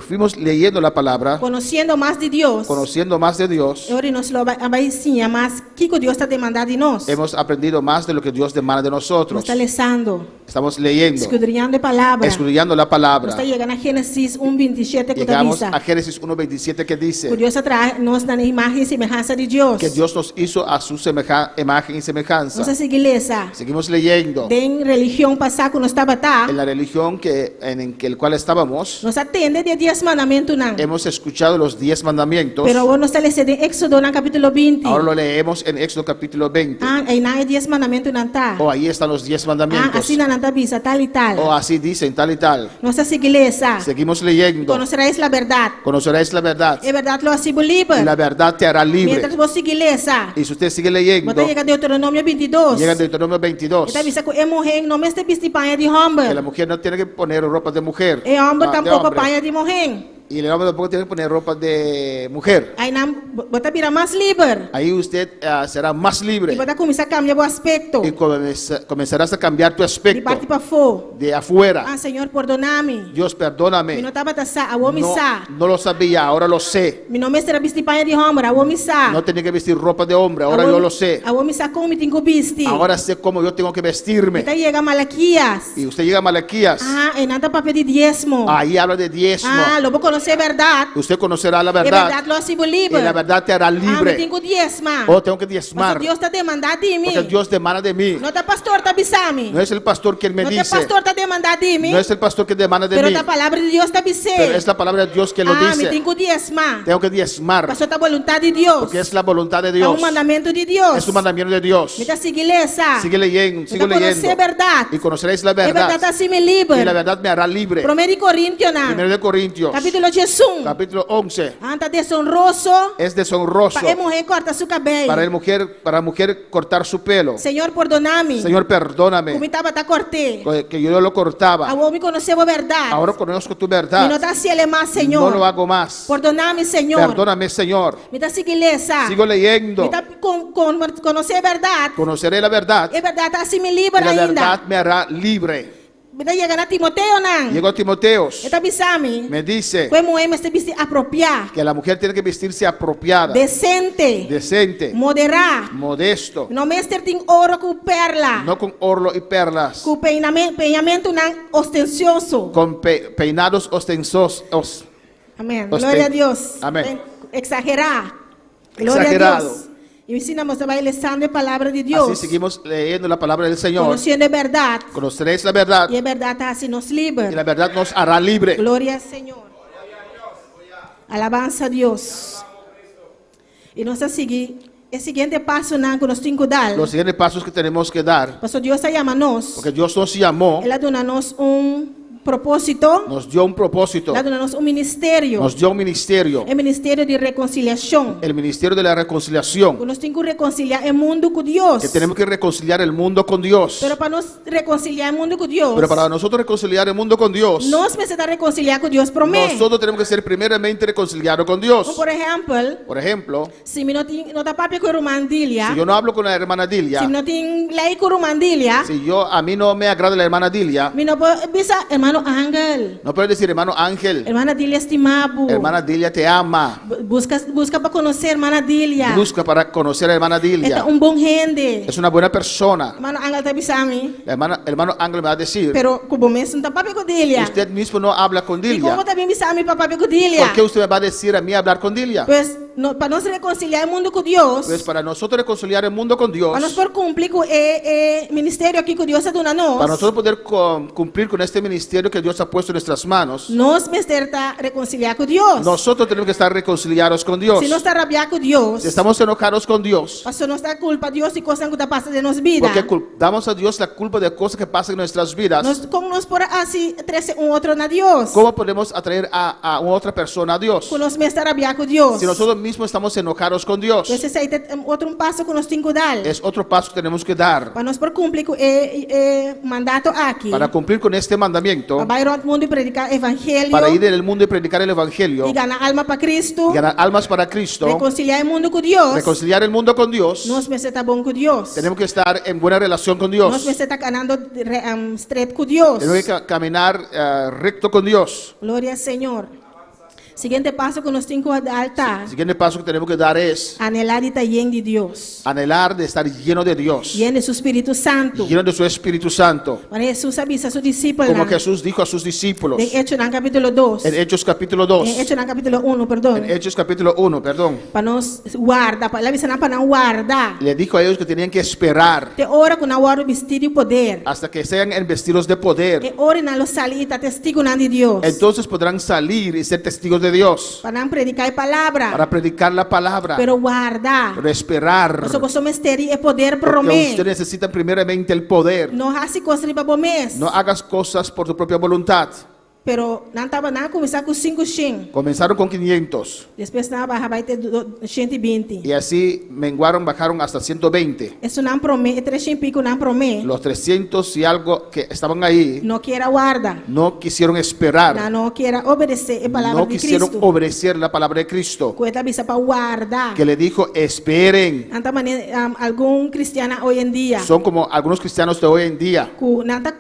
Speaker 8: fuimos leyendo la palabra,
Speaker 7: konosiendo mas di Dios,
Speaker 8: conociendo más de Dios,
Speaker 7: e ora nos lo a bai siña mas kiko Dios ta demandá di nos.
Speaker 8: hemos aprendido más de lo que Dios demanda de nosotros.
Speaker 7: Nos ta lesando,
Speaker 8: Estamos leyendo,
Speaker 7: skudriñando e Palabra.
Speaker 8: escudriñando la palabra.
Speaker 7: Nos ta yega na Génesis un 27 ku ta
Speaker 8: Llegamos
Speaker 7: bisa
Speaker 8: a Génesis 1.27 que
Speaker 7: ku
Speaker 8: dice
Speaker 7: Dios a traha nos na imágen i semehansa di Dios.
Speaker 8: que Dios nos hizo a su imagen y semejanza.
Speaker 7: Nos a sigui lesa.
Speaker 8: Seguimos leyendo.
Speaker 7: Den religion pasá ku nos tabata,
Speaker 8: En la religión en que el cual estábamos,
Speaker 7: nos a tende di e Dies Mandamentunan.
Speaker 8: hemos escuchado los 10 mandamientos.
Speaker 7: Pero awor nos ta lesa den Éxodonan kapítulo 20.
Speaker 8: Ahora lo leemos en Éxodo capítulo 20.
Speaker 7: Ah, einan e Dies Mandamentunan ta.
Speaker 8: Oh, ahí están los 10
Speaker 7: Ah,
Speaker 8: mandamientos.
Speaker 7: asina nan ta bisa, tal i tal.
Speaker 8: Oh, así dicen, tal y tal.
Speaker 7: Nos a sigui lesa.
Speaker 8: Seguimos leyendo.
Speaker 7: Conoceréis la verdad.
Speaker 8: Conoceréis la verdad.
Speaker 7: E bèrdat lo hasi bo liber.
Speaker 8: Y la verdad te hará libre.
Speaker 7: Mientras bo sigui lesa,
Speaker 8: Y si usted sigue leyendo,
Speaker 7: bo ta yega Deuteronomio 22.
Speaker 8: llega a Deuteronomio 22.
Speaker 7: E ta bisa ku e muhé no mester bisti paña di hòmber.
Speaker 8: Que la mujer no tiene que poner ropa de mujer.
Speaker 7: E hòmber
Speaker 8: Ah, de
Speaker 7: tampoko
Speaker 8: hombre.
Speaker 7: paña di muhé.
Speaker 8: Y el hombre tampoco tiene que poner ropa de mujer.
Speaker 7: Einan bo ta bira mas liber.
Speaker 8: Ahí usted será más libre.
Speaker 7: I bo ta kuminsá kambia bo aspekto.
Speaker 8: Y comenzarás a cambiar tu aspecto.
Speaker 7: Di parti pafó.
Speaker 8: De afuera.
Speaker 7: Ah, Señor, pordona mi.
Speaker 8: Dios, perdóname.
Speaker 7: Mi no tabata sa, awor mi
Speaker 8: No,
Speaker 7: sa.
Speaker 8: no lo sabía, ahora lo sé.
Speaker 7: Mi no mester a bisti paña di hòmber, awor mi sa.
Speaker 8: No tenía que vestir ropa de hombre, ahora
Speaker 7: Awor
Speaker 8: yo lo sé.
Speaker 7: Awor mi sa kon mi tin ku bisti.
Speaker 8: Ahora sé cómo yo tengo que vestirme.
Speaker 7: Mi ta yega Malaquías.
Speaker 8: Y usted llega a Malaquías.
Speaker 7: Ah, einan ta papia di diesmo.
Speaker 8: Ahí habla de diezmo.
Speaker 7: Ah, lo bo konosé bèrdat.
Speaker 8: Usted conocerá la
Speaker 7: E
Speaker 8: verdad.
Speaker 7: bèrdat lo hasi bo liber.
Speaker 8: Y la verdad te hará
Speaker 7: Ah, mi
Speaker 8: libre.
Speaker 7: tin ku diesma.
Speaker 8: Oh, tengo que diezmar.
Speaker 7: Pasobra Dios ta demandá di mi.
Speaker 8: Porque Dios demanda de mí.
Speaker 7: No ta pastor ta bisa mi.
Speaker 8: No es el pastor quien me
Speaker 7: No ta
Speaker 8: dice.
Speaker 7: pastor ta demandá di mi.
Speaker 8: No es el pastor que demanda de
Speaker 7: Pero
Speaker 8: mí.
Speaker 7: ta palabra di Dios ta bis'é.
Speaker 8: Pero es la palabra de Dios que lo
Speaker 7: Ah, mi
Speaker 8: dice.
Speaker 7: tin ku diesma.
Speaker 8: Tengo que diezmar.
Speaker 7: Pasobra ta boluntat di Dios.
Speaker 8: Porque es la voluntad de
Speaker 7: Ta
Speaker 8: Dios.
Speaker 7: un mandamentu di Dios.
Speaker 8: Es un mandamiento de Dios.
Speaker 7: Mi ta sigui lesa.
Speaker 8: Sigue leyendo,
Speaker 7: Mi
Speaker 8: sigo
Speaker 7: ta konosé
Speaker 8: leyendo.
Speaker 7: bèrdat.
Speaker 8: Y conoceréis la
Speaker 7: E bèrdat
Speaker 8: verdad.
Speaker 7: ta hasi mi liber.
Speaker 8: Y la verdad me hará libre.
Speaker 7: Promé di Korintionan.
Speaker 8: Primero de Corintios.
Speaker 7: Kapítulo 11.
Speaker 8: Capítulo 11.
Speaker 7: Ah, ta desonroso.
Speaker 8: Es deshonroso.
Speaker 7: Pa e muhé kòrta su kabei.
Speaker 8: Para el mujer, para mujer cortar su pelo.
Speaker 7: Señor, pordona mi.
Speaker 8: Señor, perdóname.
Speaker 7: Ku mi tabata kòrt'é.
Speaker 8: Que yo lo cortaba.
Speaker 7: Awor mi konosé bo bèrdat.
Speaker 8: Ahora conozco tu verdad.
Speaker 7: Mi no ta hasié mas, Señor.
Speaker 8: No lo hago más.
Speaker 7: Pordona mi, Señor.
Speaker 8: Perdóname, Señor.
Speaker 7: Mi ta sigui lesa.
Speaker 8: Sigo leyendo.
Speaker 7: Mi ta kon, kon, konosé bèrdat.
Speaker 8: Conoceré la verdad.
Speaker 7: E bèrdat ta hasi mi liber
Speaker 8: Y la
Speaker 7: ainda.
Speaker 8: verdad me hará libre.
Speaker 7: Mi ta yega na Timoteonan.
Speaker 8: Llego a Timoteos.
Speaker 7: E ta bisa mi.
Speaker 8: Me dice.
Speaker 7: Ku e muhé mester bisti apropiá.
Speaker 8: Que la mujer tiene que vestirse apropiada.
Speaker 7: Desente.
Speaker 8: Decente.
Speaker 7: Moderá.
Speaker 8: Modesto.
Speaker 7: No mester tin oro ku perla.
Speaker 8: No con oro y perlas.
Speaker 7: Ku peinamentunan ostensioso.
Speaker 8: Con peinados ostensos, os,
Speaker 7: Amén. Gloria a Dios.
Speaker 8: Amén.
Speaker 7: Exagerá. Gloria a
Speaker 8: Exagerado.
Speaker 7: Dios. I asina nos ta bai lesando e palabra di Dios.
Speaker 8: Así seguimos leyendo la palabra del Señor.
Speaker 7: Conociendo e berdad.
Speaker 8: Conoceréis la verdad.
Speaker 7: I e berdad ta hasi nos liber.
Speaker 8: Y la verdad nos hará libre.
Speaker 7: Gloria al Señor. Alabanza a Dios. I nos ta sigui e siguiente pasonan ku nos tin ku dar.
Speaker 8: Los siguientes pasos que tenemos que dar.
Speaker 7: Pasobra Dios a yama nos.
Speaker 8: Porque Dios nos llamó.
Speaker 7: El a duna nos un propósito.
Speaker 8: Nos dio un propósito.
Speaker 7: El a duna nos un ministerio.
Speaker 8: Nos dio un ministerio.
Speaker 7: E ministerio di rekonsiliashon.
Speaker 8: El ministerio de la reconciliación.
Speaker 7: Ku nos tin ku rekonsiliá e mundu ku Dios.
Speaker 8: Que tenemos que reconciliar el mundo con Dios.
Speaker 7: Pero pa nos rekonsiliá e mundu ku Dios.
Speaker 8: Pero para nosotros reconciliar el mundo con Dios.
Speaker 7: Nos mester ta rekonsiliá ku Dios promé.
Speaker 8: Nosotros tenemos que ser primeramente reconciliados con Dios.
Speaker 7: Por ehèmpel.
Speaker 8: Por ejemplo.
Speaker 7: Si mi no tin, no ta papia ku e ruman Dilia.
Speaker 8: Si yo no hablo con la hermana Dilia.
Speaker 7: Si mi no tin lei ku ruman Dilia.
Speaker 8: Si yo a mí no me agrada la hermana Dilia.
Speaker 7: Mi no por bisa hermano Angel.
Speaker 8: No puedo decir hermano Ángel.
Speaker 7: Hermana Dilia stima bo.
Speaker 8: Hermana Dilia te ama.
Speaker 7: Busca, busca pa konosé hermana Dilia.
Speaker 8: Busca para conocer a hermana Dilia.
Speaker 7: E ta un bon hende.
Speaker 8: Es una buena persona.
Speaker 7: Hermano Angel ta bisa mi.
Speaker 8: La hermana, hermano Ángel me va a decir.
Speaker 7: Pero ku bo mes no ta papia ku Dilia.
Speaker 8: Usted mismo no habla con Dilia.
Speaker 7: I kon bo ta bin bisa mi pa papia ku Dilia?
Speaker 8: ¿Por qué usted me va a decir a mí hablar con Dilia?
Speaker 7: Pues no, pa nos reconciliá e mundu ku Dios.
Speaker 8: Pues para nosotros reconciliar el mundo con Dios.
Speaker 7: Pa nos por kumpli ku e e ministerio aki ku Dios a duna nos.
Speaker 8: Para nosotros poder cumplir con este ministerio que Dios ha puesto en nuestras manos.
Speaker 7: Nos mester ta reconciliá ku Dios.
Speaker 8: Nosotros tenemos que estar reconciliados con Dios.
Speaker 7: Si nos ta rabiá ku Dios.
Speaker 8: Si estamos enojados con Dios.
Speaker 7: Paso nos ta kulpa Dios di kosnan ku ta pasa den nos bida.
Speaker 8: Porque damos a Dios la culpa de cosas que pasan en nuestras vidas.
Speaker 7: Nos, kon nos por hasi trese un otro na Dios?
Speaker 8: ¿Cómo podemos atraer a una otra persona a Dios?
Speaker 7: Ku nos mes ta rabiá ku Dios.
Speaker 8: Si nosotros mismos estamos enojados con Dios.
Speaker 7: Pues esei ta otro un paso ku nos tin ku dal.
Speaker 8: Es otro paso que tenemos que dar.
Speaker 7: Pa nos por kumpli ku e e mandato aki.
Speaker 8: Para cumplir con este mandamiento.
Speaker 7: Pa bai rònt mundu i prediká evangelio.
Speaker 8: Para ir en el mundo y predicar el evangelio.
Speaker 7: I gana alma pa Cristo.
Speaker 8: Y ganar Ganar almas para Cristo,
Speaker 7: Rekonsiliá e mundu ku Dios,
Speaker 8: reconciliar el mundo con Dios,
Speaker 7: nos mester ta bon ku Dios.
Speaker 8: tenemos que estar en buena relación con
Speaker 7: Nos
Speaker 8: Dios.
Speaker 7: mester ta kanando re- um, stret ku Dios.
Speaker 8: Tenemos que caminar recto con Dios.
Speaker 7: Gloria Señor. Siguiente paso ku nos tin ku dal ta
Speaker 8: El siguiente paso que tenemos que dar es
Speaker 7: anhelá di ta yen di Dios.
Speaker 8: anhelar de estar lleno de Dios,
Speaker 7: Yen di su Spiritu Santu.
Speaker 8: lleno de su Espíritu Santo.
Speaker 7: Manera Hesus a bisa su
Speaker 8: Como
Speaker 7: disipelnan
Speaker 8: Jesús dijo a sus discípulos
Speaker 7: den Echonan kapítulo 2.
Speaker 8: en Hechos capítulo
Speaker 7: Den
Speaker 8: 2,
Speaker 7: Echonan kapítulo 1, perdon.
Speaker 8: en Hechos capítulo 1, perdón,
Speaker 7: Pa nos warda, pa el a bisa nan pa nan warda.
Speaker 8: le dijo a ellos que tenían que esperar
Speaker 7: Te ora ku nan wòrdu bistí di poder.
Speaker 8: hasta que sean investidos de poder.
Speaker 7: E ora nan lo sali i ta testigunan di Dios.
Speaker 8: Entonces podrán salir y ser testigos de Dios
Speaker 7: Pa nan prediká e palabra.
Speaker 8: para predicar la palabra,
Speaker 7: Pero warda.
Speaker 8: pero esperar.
Speaker 7: Pasobra boso mester di e poder
Speaker 8: Porque
Speaker 7: promé.
Speaker 8: usted necesita primeramente el poder.
Speaker 7: No hasi kos riba bo mes.
Speaker 8: No hagas cosas por tu propia voluntad.
Speaker 7: Pero nan tabata nan a kuminsá ku 500.
Speaker 8: Comenzaron con 500
Speaker 7: Despues nan a baha bai te 120.
Speaker 8: y así menguaron, bajaron hasta 120.
Speaker 7: Esunnan promé, e 300 i piku nan promé,
Speaker 8: Los 300 y algo que estaban ahí
Speaker 7: no kier a warda.
Speaker 8: no quisieron esperar,
Speaker 7: Nan no kier a obedesé e palabra
Speaker 8: no
Speaker 7: di
Speaker 8: quisieron
Speaker 7: Cristo.
Speaker 8: obedecer la palabra de Cristo,
Speaker 7: Ku e ta bisa pa warda.
Speaker 8: que le dijo, esperen.
Speaker 7: Nan ta manera um, algun kristiannan hoy en dia.
Speaker 8: Son como algunos cristianos de hoy en día.
Speaker 7: Ku nan ta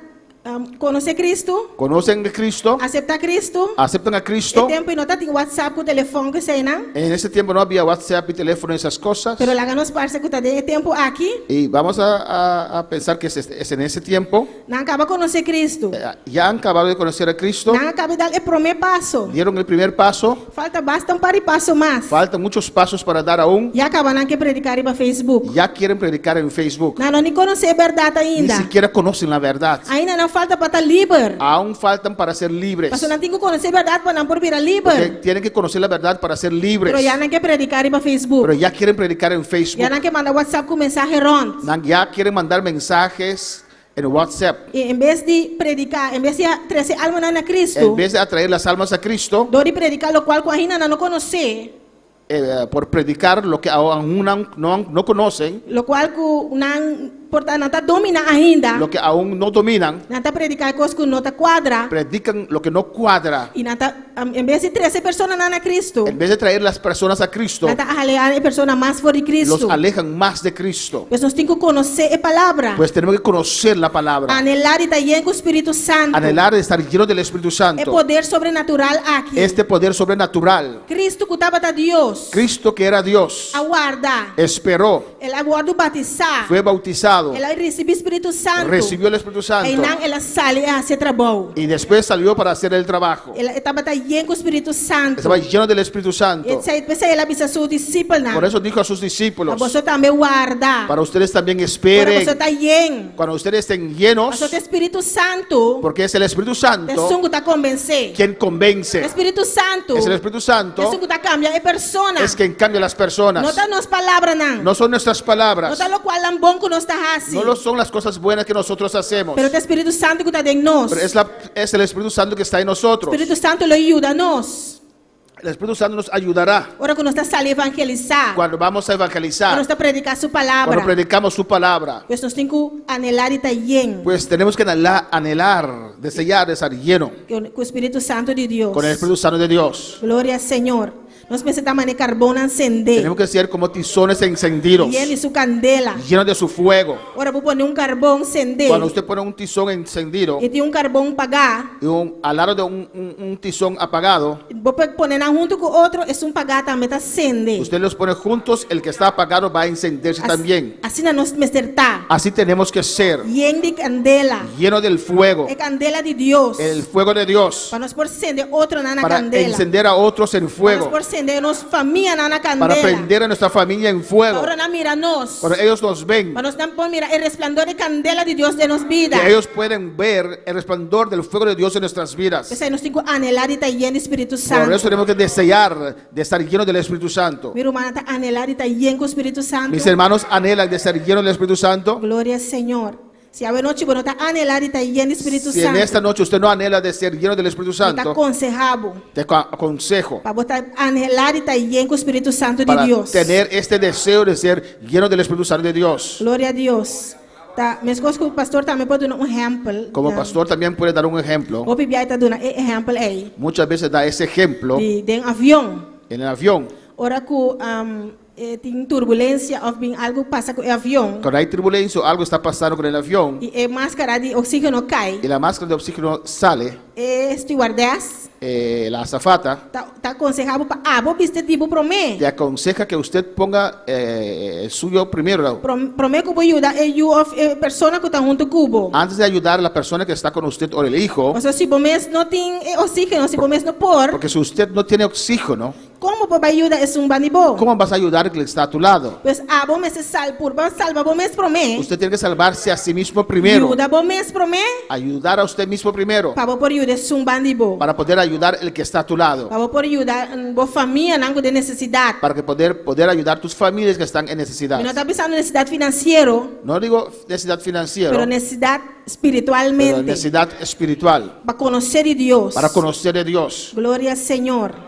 Speaker 7: um, konosé Cristo,
Speaker 8: Conocen a Cristo,
Speaker 7: aseptá Cristo.
Speaker 8: aceptan a
Speaker 7: E
Speaker 8: Cristo.
Speaker 7: tempu ei no tabatin WhatsApp ku telefòn ku eseinan.
Speaker 8: En ese tiempo no había WhatsApp y teléfono y esas cosas.
Speaker 7: Pero laga nos parse ku ta den e tempu aki.
Speaker 8: Y vamos a, a pensar que es en ese tiempo.
Speaker 7: Nan a kaba konosé Cristo.
Speaker 8: Ya han acabado de conocer a Cristo.
Speaker 7: Nan a kaba di dal e promé paso.
Speaker 8: Dieron el primer paso.
Speaker 7: Falta basta un par di paso mas.
Speaker 8: Faltan muchos pasos para dar aún.
Speaker 7: Ya kaba nan ke prediká riba Facebook.
Speaker 8: Ya quieren predicar en Facebook.
Speaker 7: Nan no ni konosé e bèrdat
Speaker 8: Ni
Speaker 7: ainda.
Speaker 8: siquiera conocen la verdad.
Speaker 7: Ainda nan falta pa ta liber.
Speaker 8: Aún faltan para ser libres.
Speaker 7: Pasobra nan tin ku konosé e bèrdat pa nan por bira
Speaker 8: Porque
Speaker 7: liber.
Speaker 8: tienen que conocer la verdad para ser libres.
Speaker 7: Pero ya nan ke prediká riba Facebook.
Speaker 8: Pero ya quieren predicar en Facebook.
Speaker 7: Ya nan ke manda WhatsApp ku mensahe rònt.
Speaker 8: Ya quieren mandar mensajes en WhatsApp.
Speaker 7: I en bes di prediká, en bes di trese almanan na Cristo,
Speaker 8: En vez de atraer las almas a Cristo,
Speaker 7: dor di prediká lokual ku ainda nan no konosé,
Speaker 8: por predicar lo que aún no, no, no conocen,
Speaker 7: lokual ku nan por ta nan ta dominá ainda,
Speaker 8: lo que aún no dominan,
Speaker 7: nan ta prediká e kos ku no ta kuadra,
Speaker 8: predican lo que no cuadra.
Speaker 7: i nan ta, en bes di trese personanan na Cristo,
Speaker 8: En vez de traer las personas a Cristo,
Speaker 7: nan ta alehá e persona mas for di
Speaker 8: los
Speaker 7: Cristo.
Speaker 8: alejan más de Cristo.
Speaker 7: Pues nos tin ku konosé e palabra.
Speaker 8: Pues tenemos que conocer la palabra.
Speaker 7: Anhelá di ta yen ku Spiritu Santu.
Speaker 8: Anhelar de estar lleno del Espíritu
Speaker 7: E
Speaker 8: Santo.
Speaker 7: poder sobrenatural aki.
Speaker 8: Este poder sobrenatural.
Speaker 7: Cristo ku tabata Dios.
Speaker 8: Cristo que era Dios,
Speaker 7: A warda.
Speaker 8: esperó,
Speaker 7: El a wòrdu batisá.
Speaker 8: fue bautizado,
Speaker 7: El a risibí Spiritu Santu.
Speaker 8: recibió el Espíritu Santo
Speaker 7: Einan el a sali a hasi e trabou.
Speaker 8: y después salió para hacer el trabajo.
Speaker 7: El e tabata yen ku Spiritu Santu.
Speaker 8: Estaba lleno del Espíritu Santo.
Speaker 7: Esei p'esei el a bisa su disipelnan.
Speaker 8: Por eso dijo a sus discípulos,
Speaker 7: Pa boso tambe warda.
Speaker 8: para ustedes también
Speaker 7: Ora
Speaker 8: esperen.
Speaker 7: boso ta yen.
Speaker 8: Cuando ustedes estén llenos,
Speaker 7: Pasobra ta Spiritu Santu.
Speaker 8: porque es el Espíritu Santo
Speaker 7: Esun ku ta konvensé.
Speaker 8: quien convence.
Speaker 7: Spiritu Santu.
Speaker 8: Es el Espíritu Santo
Speaker 7: Esun ku ta kambia e persona.
Speaker 8: es quien cambia las personas.
Speaker 7: No ta nos palabranan.
Speaker 8: No son nuestras
Speaker 7: No
Speaker 8: palabras.
Speaker 7: ta lokualnan bon ku nos ta hasi.
Speaker 8: No lo son las cosas buenas que nosotros hacemos.
Speaker 7: Pero ta Spiritu Santu ku ta den nos.
Speaker 8: Pero es el Espíritu Santo que está en nosotros.
Speaker 7: Spiritu Santu lo yuda nos.
Speaker 8: El Espíritu Santo nos ayudará
Speaker 7: Ora ku nos ta sali evangelisá.
Speaker 8: cuando vamos a evangelizar,
Speaker 7: Ora nos ta prediká su palabra.
Speaker 8: cuando predicamos su palabra.
Speaker 7: Pues nos tin ku anhelá di ta yen.
Speaker 8: Pues tenemos que anhelar, anhelar, desear de estar lleno
Speaker 7: Ku Spiritu Santu di Dios.
Speaker 8: con el Espíritu Santo de Dios.
Speaker 7: Gloria Señor. Nos mester ta manera karbonnan sendé.
Speaker 8: Tenemos que ser como tizones encendidos,
Speaker 7: Yen di su kandela.
Speaker 8: llenos de su fuego.
Speaker 7: Ora bo pone un karbon sendé.
Speaker 8: Cuando usted pone un tizón encendido
Speaker 7: I tin un karbon pagá.
Speaker 8: y al lado de un tizón apagado,
Speaker 7: Bo pone nan huntu ku otro, esun pagá tambe ta sende.
Speaker 8: usted los pone juntos, el que está apagado va a encenderse también.
Speaker 7: Asina nos mester ta.
Speaker 8: Así tenemos que ser,
Speaker 7: Yen di kandela.
Speaker 8: lleno del fuego,
Speaker 7: E kandela di Dios.
Speaker 8: el fuego de Dios,
Speaker 7: Pa nos por sende otronan na
Speaker 8: para
Speaker 7: kandela.
Speaker 8: encender a otros en
Speaker 7: Pa nos
Speaker 8: fuego,
Speaker 7: por sende nos famianan na
Speaker 8: para
Speaker 7: kandela.
Speaker 8: prender a nuestra familia en fuego.
Speaker 7: Ora nan mira nos.
Speaker 8: Cuando ellos nos ven,
Speaker 7: Pa nos nan por mira e resplandor di kandela di Dios den nos bida.
Speaker 8: que ellos pueden ver el resplandor del fuego de Dios en nuestras vidas.
Speaker 7: P'esei nos tin ku anhelá di ta yen di Spiritu
Speaker 8: Por
Speaker 7: Santu.
Speaker 8: eso tenemos que desear de estar llenos del Espíritu Santo.
Speaker 7: Mi rumannan ta anhelá di ta yen ku Spiritu Santu.
Speaker 8: Mis hermanos anhelan de estar llenos del Espíritu Santo.
Speaker 7: Gloria Señor. Si awe nochi bo no ta anhelá di ta yen di Spiritu
Speaker 8: Si en
Speaker 7: Santu.
Speaker 8: esta noche usted no anhela de ser lleno del Espíritu
Speaker 7: Mi ta
Speaker 8: Santo,
Speaker 7: konsehá bo.
Speaker 8: te aconsejo
Speaker 7: Pa bo ta anhelá di ta yen ku Spiritu Santu di
Speaker 8: para
Speaker 7: Dios.
Speaker 8: tener este deseo de ser lleno del Espíritu Santo de Dios.
Speaker 7: Gloria a Dios. Ta, meskos ku pastor tambe por duna un ehèmpel.
Speaker 8: Como pastor también puede dar un ejemplo.
Speaker 7: Hopi bia e ta duna e ehèmpel ei.
Speaker 8: Muchas veces da ese ejemplo
Speaker 7: Di den avion.
Speaker 8: en el avión.
Speaker 7: Ora ku tin turbulensia òf bin algu pasa ku e avion.
Speaker 8: Cuando hay turbulencia o algo está pasando con el avión.
Speaker 7: I e máskara di oksígeno kai.
Speaker 8: Y la máscara de oxígeno sale.
Speaker 7: E stewardess.
Speaker 8: La azafata.
Speaker 7: Ta konsehá bo pa abo bisti di bo promé.
Speaker 8: Te aconseja que usted ponga el suyo primero.
Speaker 7: Promé ku bo yuda e yu òf e persona ku ta huntu ku bo.
Speaker 8: Antes de ayudar a la persona que está con usted o el hijo.
Speaker 7: Pasobra si bo mes no tin e oxígeno, si bo mes no por.
Speaker 8: Porque si usted no tiene oxígeno.
Speaker 7: Kon bo por bai yuda esun bandi bo?
Speaker 8: Cómo vas a ayudar el que está a tu lado?
Speaker 7: Pues abo mester sal purba salba bo mes promé.
Speaker 8: Usted tiene que salvarse a sí mismo primero.
Speaker 7: Yuda bo mes promé.
Speaker 8: Ayudar a usted mismo primero.
Speaker 7: Pa bo por yuda esun bandi bo.
Speaker 8: Para poder ayudar el que está a tu lado.
Speaker 7: Pa bo por yuda bo famianan ku den nesesidat.
Speaker 8: Para que poder poder ayudar tus familias que están en necesidad.
Speaker 7: Mi no ta bisando nesesidat finansiero.
Speaker 8: No digo necesidad financiero.
Speaker 7: Pero nesesidat spiritualmente.
Speaker 8: Pero necesidad espiritual.
Speaker 7: Pa konosé di Dios.
Speaker 8: Para conocer de Dios.
Speaker 7: Gloria Señor.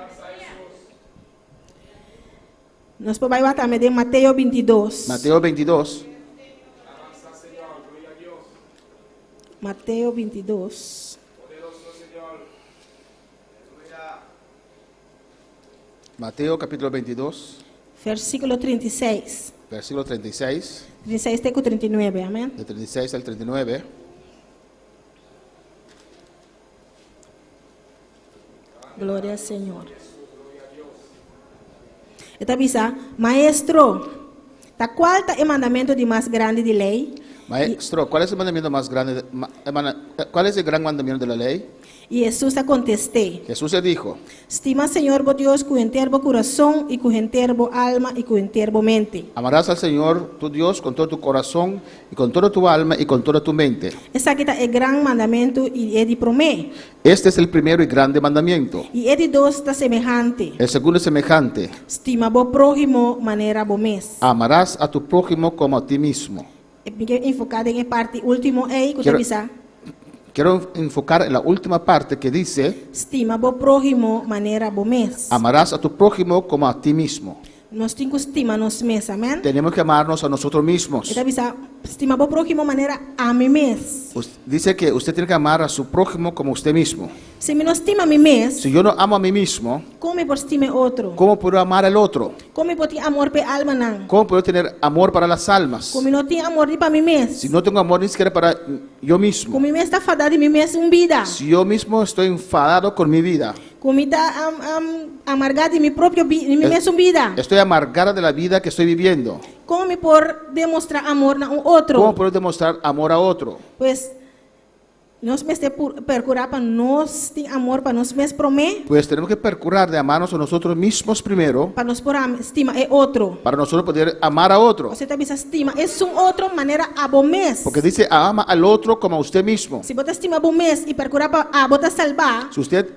Speaker 7: Nos por bai wak tambe den Mateo 22.
Speaker 8: Mateo 22.
Speaker 7: Mateo 22.
Speaker 8: Mateo capítulo 22.
Speaker 7: Versículo 36.
Speaker 8: Versículo 36.
Speaker 7: 36 te ku 39, amén.
Speaker 8: De 36 al 39.
Speaker 7: Gloria al Señor. E ta bisa, Maestro, ta cual ta e mandamento di mas grandi di ley?
Speaker 8: Maestro, cual es el mandamiento más grande, cuál es el gran mandamiento de la ley?
Speaker 7: Y Jesús a contest'é.
Speaker 8: Jesús le dijo.
Speaker 7: Stima Señor bo Dios cu henter bo curason y cu henter bo alma y cu henter bo mente.
Speaker 8: Amarás al Señor tu Dios con todo tu corazón y con toda tu alma y con toda tu mente.
Speaker 7: Esaki ta e gran mandamentu y e di promé.
Speaker 8: Este es el primero y grande mandamiento.
Speaker 7: Y e di dos ta semehante.
Speaker 8: El segundo es semejante.
Speaker 7: Stima bo próhimo manera bo mes.
Speaker 8: Amarás a tu prójimo como a ti mismo.
Speaker 7: Mi ke enfoká den e parti último ei ku ta bisa.
Speaker 8: Quiero enfocar en la última parte que dice.
Speaker 7: Stima bo próhimo manera bo mes.
Speaker 8: Amarás a tu prójimo como a ti mismo.
Speaker 7: Nos tin ku stima nos mes, amèn?
Speaker 8: Tenemos que amarnos a nosotros mismos.
Speaker 7: E ta bisa, Stima bo próhimo manera ami mes.
Speaker 8: Dice que usted tiene que amar a su prójimo como usted mismo.
Speaker 7: Si mi no stima mi mes.
Speaker 8: Si yo no amo a mí mismo.
Speaker 7: Kon mi por stima e otro?
Speaker 8: Cómo puedo amar al otro?
Speaker 7: Kon mi por tin amor pa e almanan?
Speaker 8: Cómo puedo tener amor para las almas?
Speaker 7: Ku mi no tin amor ni pa mi mes.
Speaker 8: Si no tengo amor ni siquiera para yo mismo.
Speaker 7: Ku mi mes ta fadá di mi mes un bida.
Speaker 8: Si yo mismo estoy enfadado con mi vida.
Speaker 7: Ku mi ta amargá di mi propio di mi mesun bida.
Speaker 8: Estoy amargada de la vida que estoy viviendo.
Speaker 7: Kon mi por demostrá amor na un otro?
Speaker 8: Cómo puedo demostrar amor a otro?
Speaker 7: Pues, nos mester perkurá pa nos tin amor pa nos mes promé.
Speaker 8: Pues tenemos que percurar de amarnos a nosotros mismos primero.
Speaker 7: Pa nos por stima e otro.
Speaker 8: Para nosotros poder amar a otro.
Speaker 7: Pasobra ta bisa stima esun otro manera abo mes.
Speaker 8: Porque dice ama al otro como a usted mismo.
Speaker 7: Si bo ta stima bo mes i perkurá pa abo ta salbá.
Speaker 8: Si usted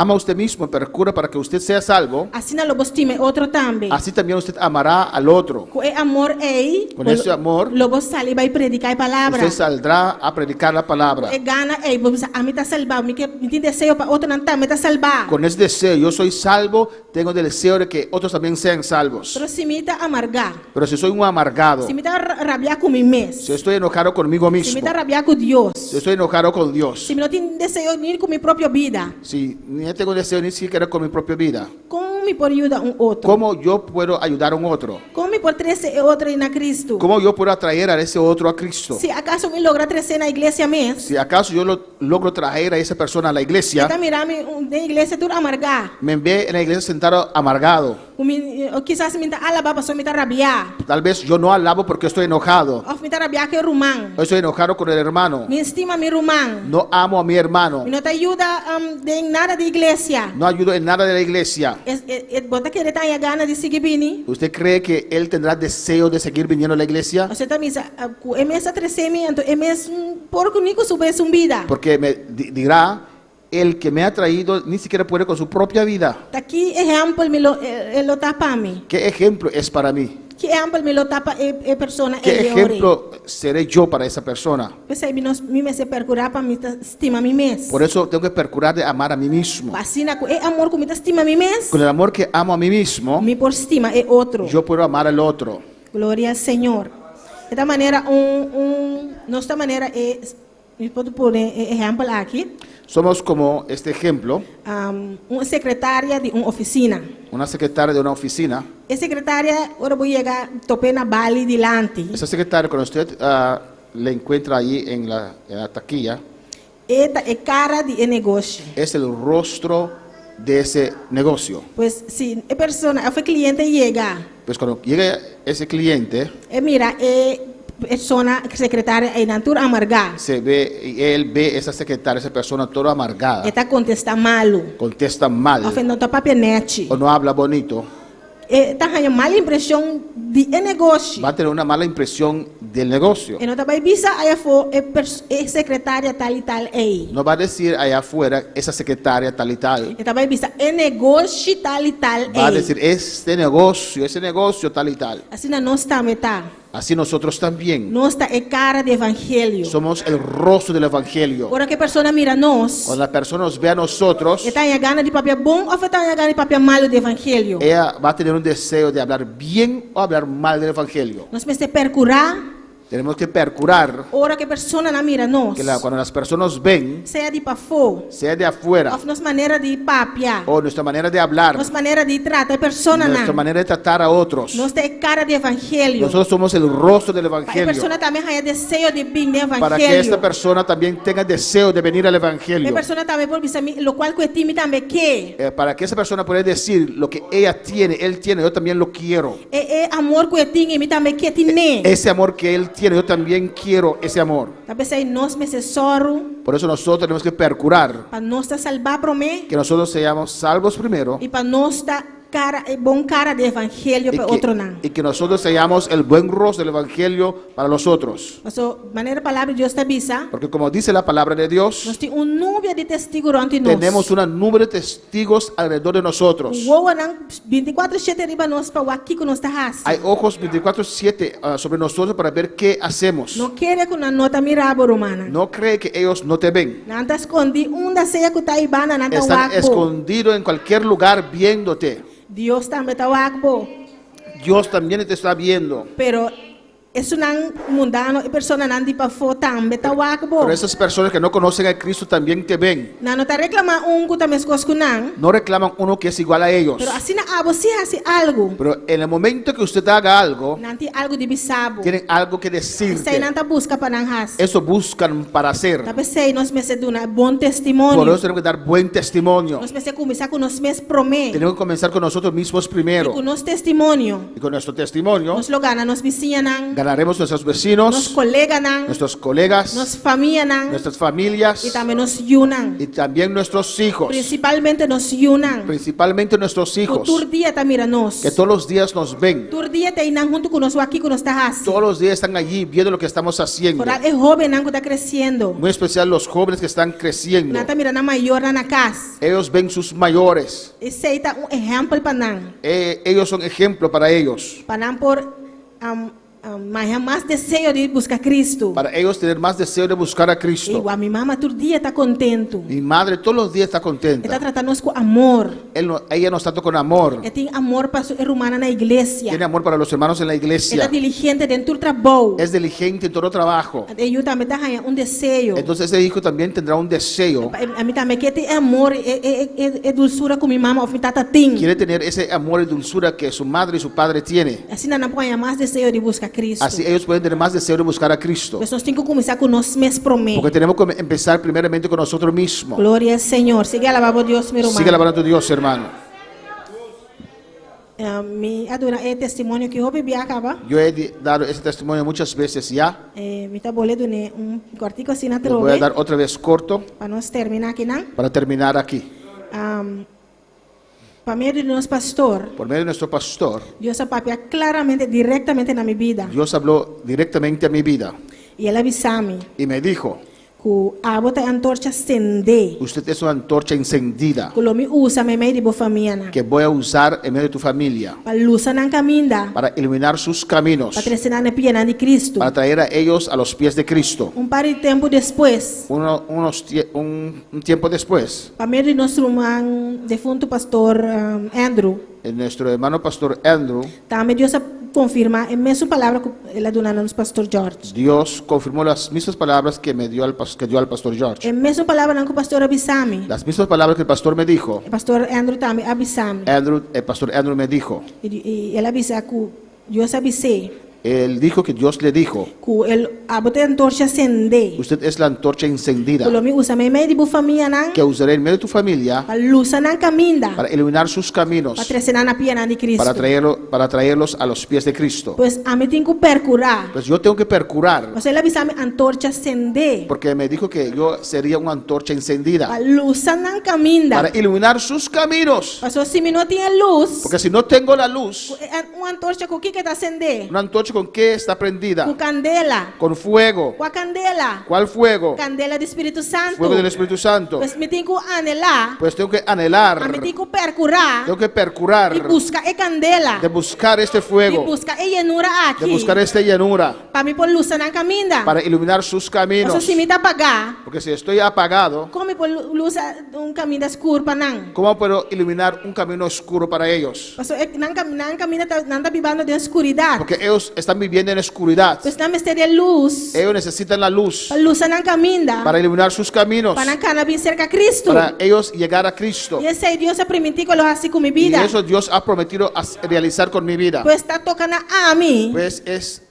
Speaker 8: Ama a usted mismo y percura para que usted sea salvo.
Speaker 7: Asina lo bo stima e otro tambe.
Speaker 8: Así también usted amará al otro.
Speaker 7: Ku e amor ei,
Speaker 8: Con ese amor,
Speaker 7: lo bo sali bai prediká e palabra.
Speaker 8: Usted saldrá a predicar la palabra.
Speaker 7: Ku e gana ei, bo bisa, Ami ta salbá, mi ke, mi tin deseo pa otronan tambe ta salbá.
Speaker 8: Con ese deseo, yo soy salvo, tengo el deseo de que otros también sean salvos.
Speaker 7: Pero si mi ta amargá.
Speaker 8: Pero si soy un amargado.
Speaker 7: Si mi ta rabiá ku mi mes.
Speaker 8: Si estoy enojado conmigo mismo.
Speaker 7: Si mi ta rabiá ku Dios.
Speaker 8: Si estoy enojado con Dios.
Speaker 7: Si mi no tin deseo ni ku mi propio bida.
Speaker 8: Si ni tengo deseo ni siquiera con mi propia vida.
Speaker 7: Kon mi por yuda un otro?
Speaker 8: Cómo yo puedo ayudar a un otro?
Speaker 7: Kon mi por trese e otro ei na Cristo?
Speaker 8: Cómo yo puedo atraer a ese otro a Cristo?
Speaker 7: Si akaso mi logra tres'é na iglesia mes.
Speaker 8: Si acaso yo lo logro traer a esa persona a la iglesia.
Speaker 7: E ta mira mi den iglesia tur amargá.
Speaker 8: Me ve en la iglesia sentado amargado.
Speaker 7: Ku mi, o kisas mi ta alabá pasobra mi ta rabiá.
Speaker 8: Tal vez yo no alabo porque estoy enojado.
Speaker 7: Òf mi ta rabiá ku e ruman.
Speaker 8: O estoy enojado con el hermano.
Speaker 7: Mi stima mi ruman.
Speaker 8: No amo a mi hermano.
Speaker 7: Mi no ta yuda den nada di iglesia.
Speaker 8: No ayudo en nada de la iglesia.
Speaker 7: Es, e, e, bo ta kere ta haña gana di sigui bini?
Speaker 8: Usted cree que él tendrá deseo de seguir viniendo a la iglesia?
Speaker 7: Osea ta bisa, ku e mes a trese mi, anto e mes por ku ni ku su mes un bida.
Speaker 8: Porque me dirá, El que me ha traído ni siquiera puede con su propia vida.
Speaker 7: Ta ki ehèmpel mi lo, e lo ta pa mi?
Speaker 8: Qué ejemplo es para mí?
Speaker 7: Ki ehèmpel mi lo ta pa e, e persona
Speaker 8: Qué
Speaker 7: ei e ora ei?
Speaker 8: ejemplo seré yo para esa persona?
Speaker 7: P'esei mi no, mi mester perkurá pa mi ta stima mi mes.
Speaker 8: Por eso tengo que percurar de amar a mí mismo.
Speaker 7: Pa asina ku e amor ku mi ta stima mi mes.
Speaker 8: Con el amor que amo a mí mismo.
Speaker 7: Mi por stima e otro.
Speaker 8: Yo puedo amar al otro.
Speaker 7: Gloria al Señor. E ta manera un, un, nos ta manera e, mi por pone e ehèmpel aki.
Speaker 8: Somos como este ejemplo.
Speaker 7: Un sekretaria di un ofisina.
Speaker 8: Una secretaria de una oficina.
Speaker 7: E sekretaria, ora bo yega top'é na bali dilanti.
Speaker 8: Esa secretaria cuando usted le encuentra allí en la en la taquilla.
Speaker 7: E ta e kara di e negoshi.
Speaker 8: Es el rostro de ese negocio.
Speaker 7: Pues si e persona òf e kliente yega.
Speaker 8: Pues cuando llega ese cliente.
Speaker 7: E mira e persona, sekretaria einan tur amargá.
Speaker 8: Se ve y él ve esa secretaria, esa persona todo amargada.
Speaker 7: E ta kontestá malu.
Speaker 8: Contesta mal.
Speaker 7: Òf e no ta papia nèchi.
Speaker 8: O no habla bonito.
Speaker 7: E ta haña mal impreshon di e negoshi.
Speaker 8: Va a tener una mala impresión del negocio.
Speaker 7: E no ta bai bisa aya afó e e sekretaria tal i tal ei.
Speaker 8: No va a decir allá afuera esa secretaria tal y tal.
Speaker 7: E ta bai bisa e negoshi tal i tal
Speaker 8: Va a
Speaker 7: ei.
Speaker 8: decir este negocio, ese negocio tal y tal.
Speaker 7: Asina nos tambe ta.
Speaker 8: Así nosotros también.
Speaker 7: Nos ta e kara di evangelio.
Speaker 8: Somos el rostro del evangelio.
Speaker 7: Ora ku e persona mira nos.
Speaker 8: Cuando la persona nos ve a nosotros.
Speaker 7: E ta haña gana di papia bon òf e ta haña gana di papia malu di evangelio?
Speaker 8: Ella va a tener un deseo de hablar bien o hablar mal del evangelio.
Speaker 7: Nos mester perkurá.
Speaker 8: Tenemos que percurar.
Speaker 7: Ora ku e personanan mira nos.
Speaker 8: Que la, cuando las personas nos ven.
Speaker 7: Sea di pafó.
Speaker 8: Sea de afuera.
Speaker 7: Òf nos manera di papia.
Speaker 8: O nuestra manera de hablar.
Speaker 7: Nos manera di trata e personanan.
Speaker 8: Nuestra manera de tratar a otros.
Speaker 7: Nos ta e kara di evangelio.
Speaker 8: Nosotros somos el rostro del
Speaker 7: Pa e
Speaker 8: evangelio.
Speaker 7: persona tambe haña deseo di bin den
Speaker 8: Para que
Speaker 7: evangelio.
Speaker 8: esta persona también tenga deseo de venir al evangelio.
Speaker 7: E persona tambe por bisa mi lokual ku e tin mi tambe ke.
Speaker 8: Eh, para que esa persona pueda decir lo que ella tiene, él tiene, yo también lo quiero.
Speaker 7: E e amor ku e tin i mi tambe ke tin'é.
Speaker 8: Ese amor que él tiene, yo también quiero ese amor.
Speaker 7: Ta p'esei nos mester sòru.
Speaker 8: Por eso nosotros tenemos que percurar.
Speaker 7: Pa nos ta salbá promé.
Speaker 8: Que nosotros seamos salvos primero.
Speaker 7: I pa nos ta kara e bon kara di evangelio pa e otronan.
Speaker 8: Y que nosotros seamos el buen rostro del evangelio para los otros.
Speaker 7: Paso, manera palabra di Dios ta bisa.
Speaker 8: Porque como dice la palabra de Dios.
Speaker 7: Nos tin un nubia di testigu rònt di nos.
Speaker 8: Tenemos una nube de testigos alrededor de nosotros.
Speaker 7: Wowonan bintikuater shete riba nos pa wak kiko nos ta hasi.
Speaker 8: Hay ojos binticuatro siete sobre nosotros para ver qué hacemos.
Speaker 7: No kere ku nan no ta mira bo, rumannan.
Speaker 8: No cree que ellos no te ven.
Speaker 7: Nan ta skondí unda sea ku ta ei banda, nan ta
Speaker 8: Están
Speaker 7: wak bo.
Speaker 8: escondidos en cualquier lugar viéndote.
Speaker 7: Dios tambe ta wak bo.
Speaker 8: Dios también te está viendo.
Speaker 7: Pero Esunnan mundano, e personanan di pafó tambe ta wak bo.
Speaker 8: Pero esas personas que no conocen a Cristo también te ven.
Speaker 7: Nan no ta reklamá un ku ta meskos ku nan.
Speaker 8: No reclaman uno que es igual a ellos.
Speaker 7: Pero asina abo si hasi algu.
Speaker 8: Pero en el momento que usted haga algo.
Speaker 7: Nan tin algu di bisa bo.
Speaker 8: Tienen algo que decirte.
Speaker 7: Esei nan ta buska pa nan hasi.
Speaker 8: Eso buscan para hacer.
Speaker 7: Ta p'esei nos mester duna bon testimonio.
Speaker 8: Por eso tenemos que dar buen testimonio.
Speaker 7: Nos mester kuminsá ku nos mes promé.
Speaker 8: Tenemos que comenzar con nosotros mismos primero.
Speaker 7: I ku nos testimonio.
Speaker 8: Y con nuestro testimonio.
Speaker 7: Nos lo gana nos bisiñanan.
Speaker 8: Ganaremos nuestros vecinos.
Speaker 7: Nos coleganan.
Speaker 8: Nuestros colegas.
Speaker 7: Nos famianan.
Speaker 8: Nuestras familias.
Speaker 7: Y tambe nos yunan.
Speaker 8: Y también nuestros hijos.
Speaker 7: Principalmente nos yunan.
Speaker 8: Principalmente nuestros hijos.
Speaker 7: Ku tur dia ta mira nos.
Speaker 8: Que todos los días nos ven.
Speaker 7: Tur dia ta einan huntu ku nos wak kiko nos ta hasi.
Speaker 8: Todos los días están allí viendo lo que estamos haciendo.
Speaker 7: Foral e hóbennan ku ta kresiendo.
Speaker 8: Muy especial los jóvenes que están creciendo.
Speaker 7: Nan ta mira nan mayornan na kas.
Speaker 8: Ellos ven sus mayores.
Speaker 7: Esei ta un ehèmpel pa nan.
Speaker 8: Eh, ellos son ejemplo para ellos.
Speaker 7: Pa nan por Maña mas deseo di busca Cristo.
Speaker 8: Para ellos tener más deseo de buscar a Cristo.
Speaker 7: Igual mi mama tur dia ta contento.
Speaker 8: Mi madre todos los días está contenta.
Speaker 7: E ta trata nos cu amor.
Speaker 8: Él no, ella nos trata con amor.
Speaker 7: E tin amor pa su rumannan na iglesia.
Speaker 8: Tiene amor para los hermanos en la iglesia.
Speaker 7: E ta diligente den tur trabou.
Speaker 8: Es diligente en todo trabajo.
Speaker 7: E yu tambe ta haña un deseo.
Speaker 8: Entonces ese hijo también tendrá un deseo.
Speaker 7: Ami tambe ke tin e amor e e e e dulsura cu mi mama of mi tata tin.
Speaker 8: Quiere tener ese amor y dulzura que su madre y su padre tiene.
Speaker 7: Asina nan por haña mas deseo di buska Cristo.
Speaker 8: Así ellos pueden tener más deseo de buscar a Cristo.
Speaker 7: Pues nos tin ku kuminsá ku nos mes promé.
Speaker 8: Porque tenemos que empezar primeramente con nosotros mismos.
Speaker 7: Gloria al Señor. Sigui alabá bo Dios, mi ruman.
Speaker 8: Sigue alabando a tu Dios, hermano.
Speaker 7: Eh, mi a duna e testimonio ki hopi bia kaba.
Speaker 8: Yo he dado ese testimonio muchas veces ya.
Speaker 7: Eh, mi ta bole dun'é un kortiko asina
Speaker 8: Lo voy a
Speaker 7: atrobe.
Speaker 8: dar otra vez corto.
Speaker 7: Pa nos terminá akinan.
Speaker 8: Para terminar aquí.
Speaker 7: Um, Pa medio di nos pastor.
Speaker 8: Por medio de nuestro pastor.
Speaker 7: Dios a papia claramente, directamente na mi bida.
Speaker 8: Dios habló directamente a mi vida.
Speaker 7: Y el a bisa mi.
Speaker 8: Y me dijo.
Speaker 7: Cu abo ta e antorcha cendé.
Speaker 8: Usted es una antorcha encendida.
Speaker 7: Cu lo mi usa meimei di bo famianan.
Speaker 8: Que voy a usar en medio de tu familia.
Speaker 7: Pa lusa nan caminda.
Speaker 8: Para iluminar sus caminos.
Speaker 7: Pa trece nan na e pianan di Cristo.
Speaker 8: Para traer a ellos a los pies de Cristo.
Speaker 7: Un par di tempo despues.
Speaker 8: Uno, unos tie, un, un tiempo después.
Speaker 7: Pa medio di nos ruman defuntu pastor Andrew.
Speaker 8: Nuestro hermano pastor Andrew.
Speaker 7: Tambe Dios a konfirmá e mesun palabra ku El a duna na nos Pastor George.
Speaker 8: Dios confirmó las mismas palabras que me dio al que dio al pastor George.
Speaker 7: E mesun palabranan ku pastor a bisa mi.
Speaker 8: Las mismas palabras que el pastor me dijo.
Speaker 7: E pastor Andrew tambe a bisa mi.
Speaker 8: Andrew, el pastor Andrew me dijo.
Speaker 7: I el a bisa ku Dios a bis'é.
Speaker 8: Él dijo que Dios le dijo.
Speaker 7: Ku el abo ta e antorcha sendé.
Speaker 8: Usted es la antorcha encendida.
Speaker 7: Ku lo mi usa meimei di bo famianan.
Speaker 8: Que usaré en medio de tu familia.
Speaker 7: Pa lusa nan kaminda.
Speaker 8: Para iluminar sus caminos.
Speaker 7: Pa trese nan na pianan di Cristo.
Speaker 8: Para traerlo, para traerlos a los pies de Cristo.
Speaker 7: Pues ami tin ku perkurá.
Speaker 8: Pues yo tengo que percurar.
Speaker 7: Pasobra el a bisa mi antorcha sendé.
Speaker 8: Porque me dijo que yo sería una antorcha encendida.
Speaker 7: Pa lusa nan kaminda.
Speaker 8: Para iluminar sus caminos.
Speaker 7: Pasobra si mi no tin e lus.
Speaker 8: Porque si no tengo la luz.
Speaker 7: Ku e un antorcha ku kiko ta sendé?
Speaker 8: Una antorcha con qué está prendida?
Speaker 7: Ku kandela.
Speaker 8: Con fuego.
Speaker 7: Kua kandela?
Speaker 8: Cuál fuego?
Speaker 7: Kandela di Spiritu Santu.
Speaker 8: Fuego del Espíritu Santo.
Speaker 7: Pues mi tin ku anhelá.
Speaker 8: Pues tengo que anhelar.
Speaker 7: Ami tin ku perkurá.
Speaker 8: Tengo que percurar.
Speaker 7: Di buska e kandela.
Speaker 8: De buscar este fuego.
Speaker 7: Di buska e yenura aki.
Speaker 8: De buscar esta llanura.
Speaker 7: Pa mi por lusa nan kaminda.
Speaker 8: Para iluminar sus caminos.
Speaker 7: Pasobra si mi ta apagá.
Speaker 8: Porque si estoy apagado.
Speaker 7: Kon mi por lusa un kaminda skur pa nan?
Speaker 8: Cómo puedo iluminar un camino oscuro para ellos?
Speaker 7: Pasobra e nan nan kaminda ta nan ta bibando den skuridat.
Speaker 8: Porque ellos están viviendo en oscuridad.
Speaker 7: Pues nan mester di e lus.
Speaker 8: Ellos necesitan la luz.
Speaker 7: Pa lusa nan kaminda.
Speaker 8: Para iluminar sus caminos.
Speaker 7: Pa nan kana bin serka Cristo.
Speaker 8: Para ellos llegar a Cristo.
Speaker 7: I esei Dios a primintí ku lo hasi ku mi bida.
Speaker 8: Y eso Dios ha prometido realizar con mi vida.
Speaker 7: Pues ta toka na ami.
Speaker 8: Pues es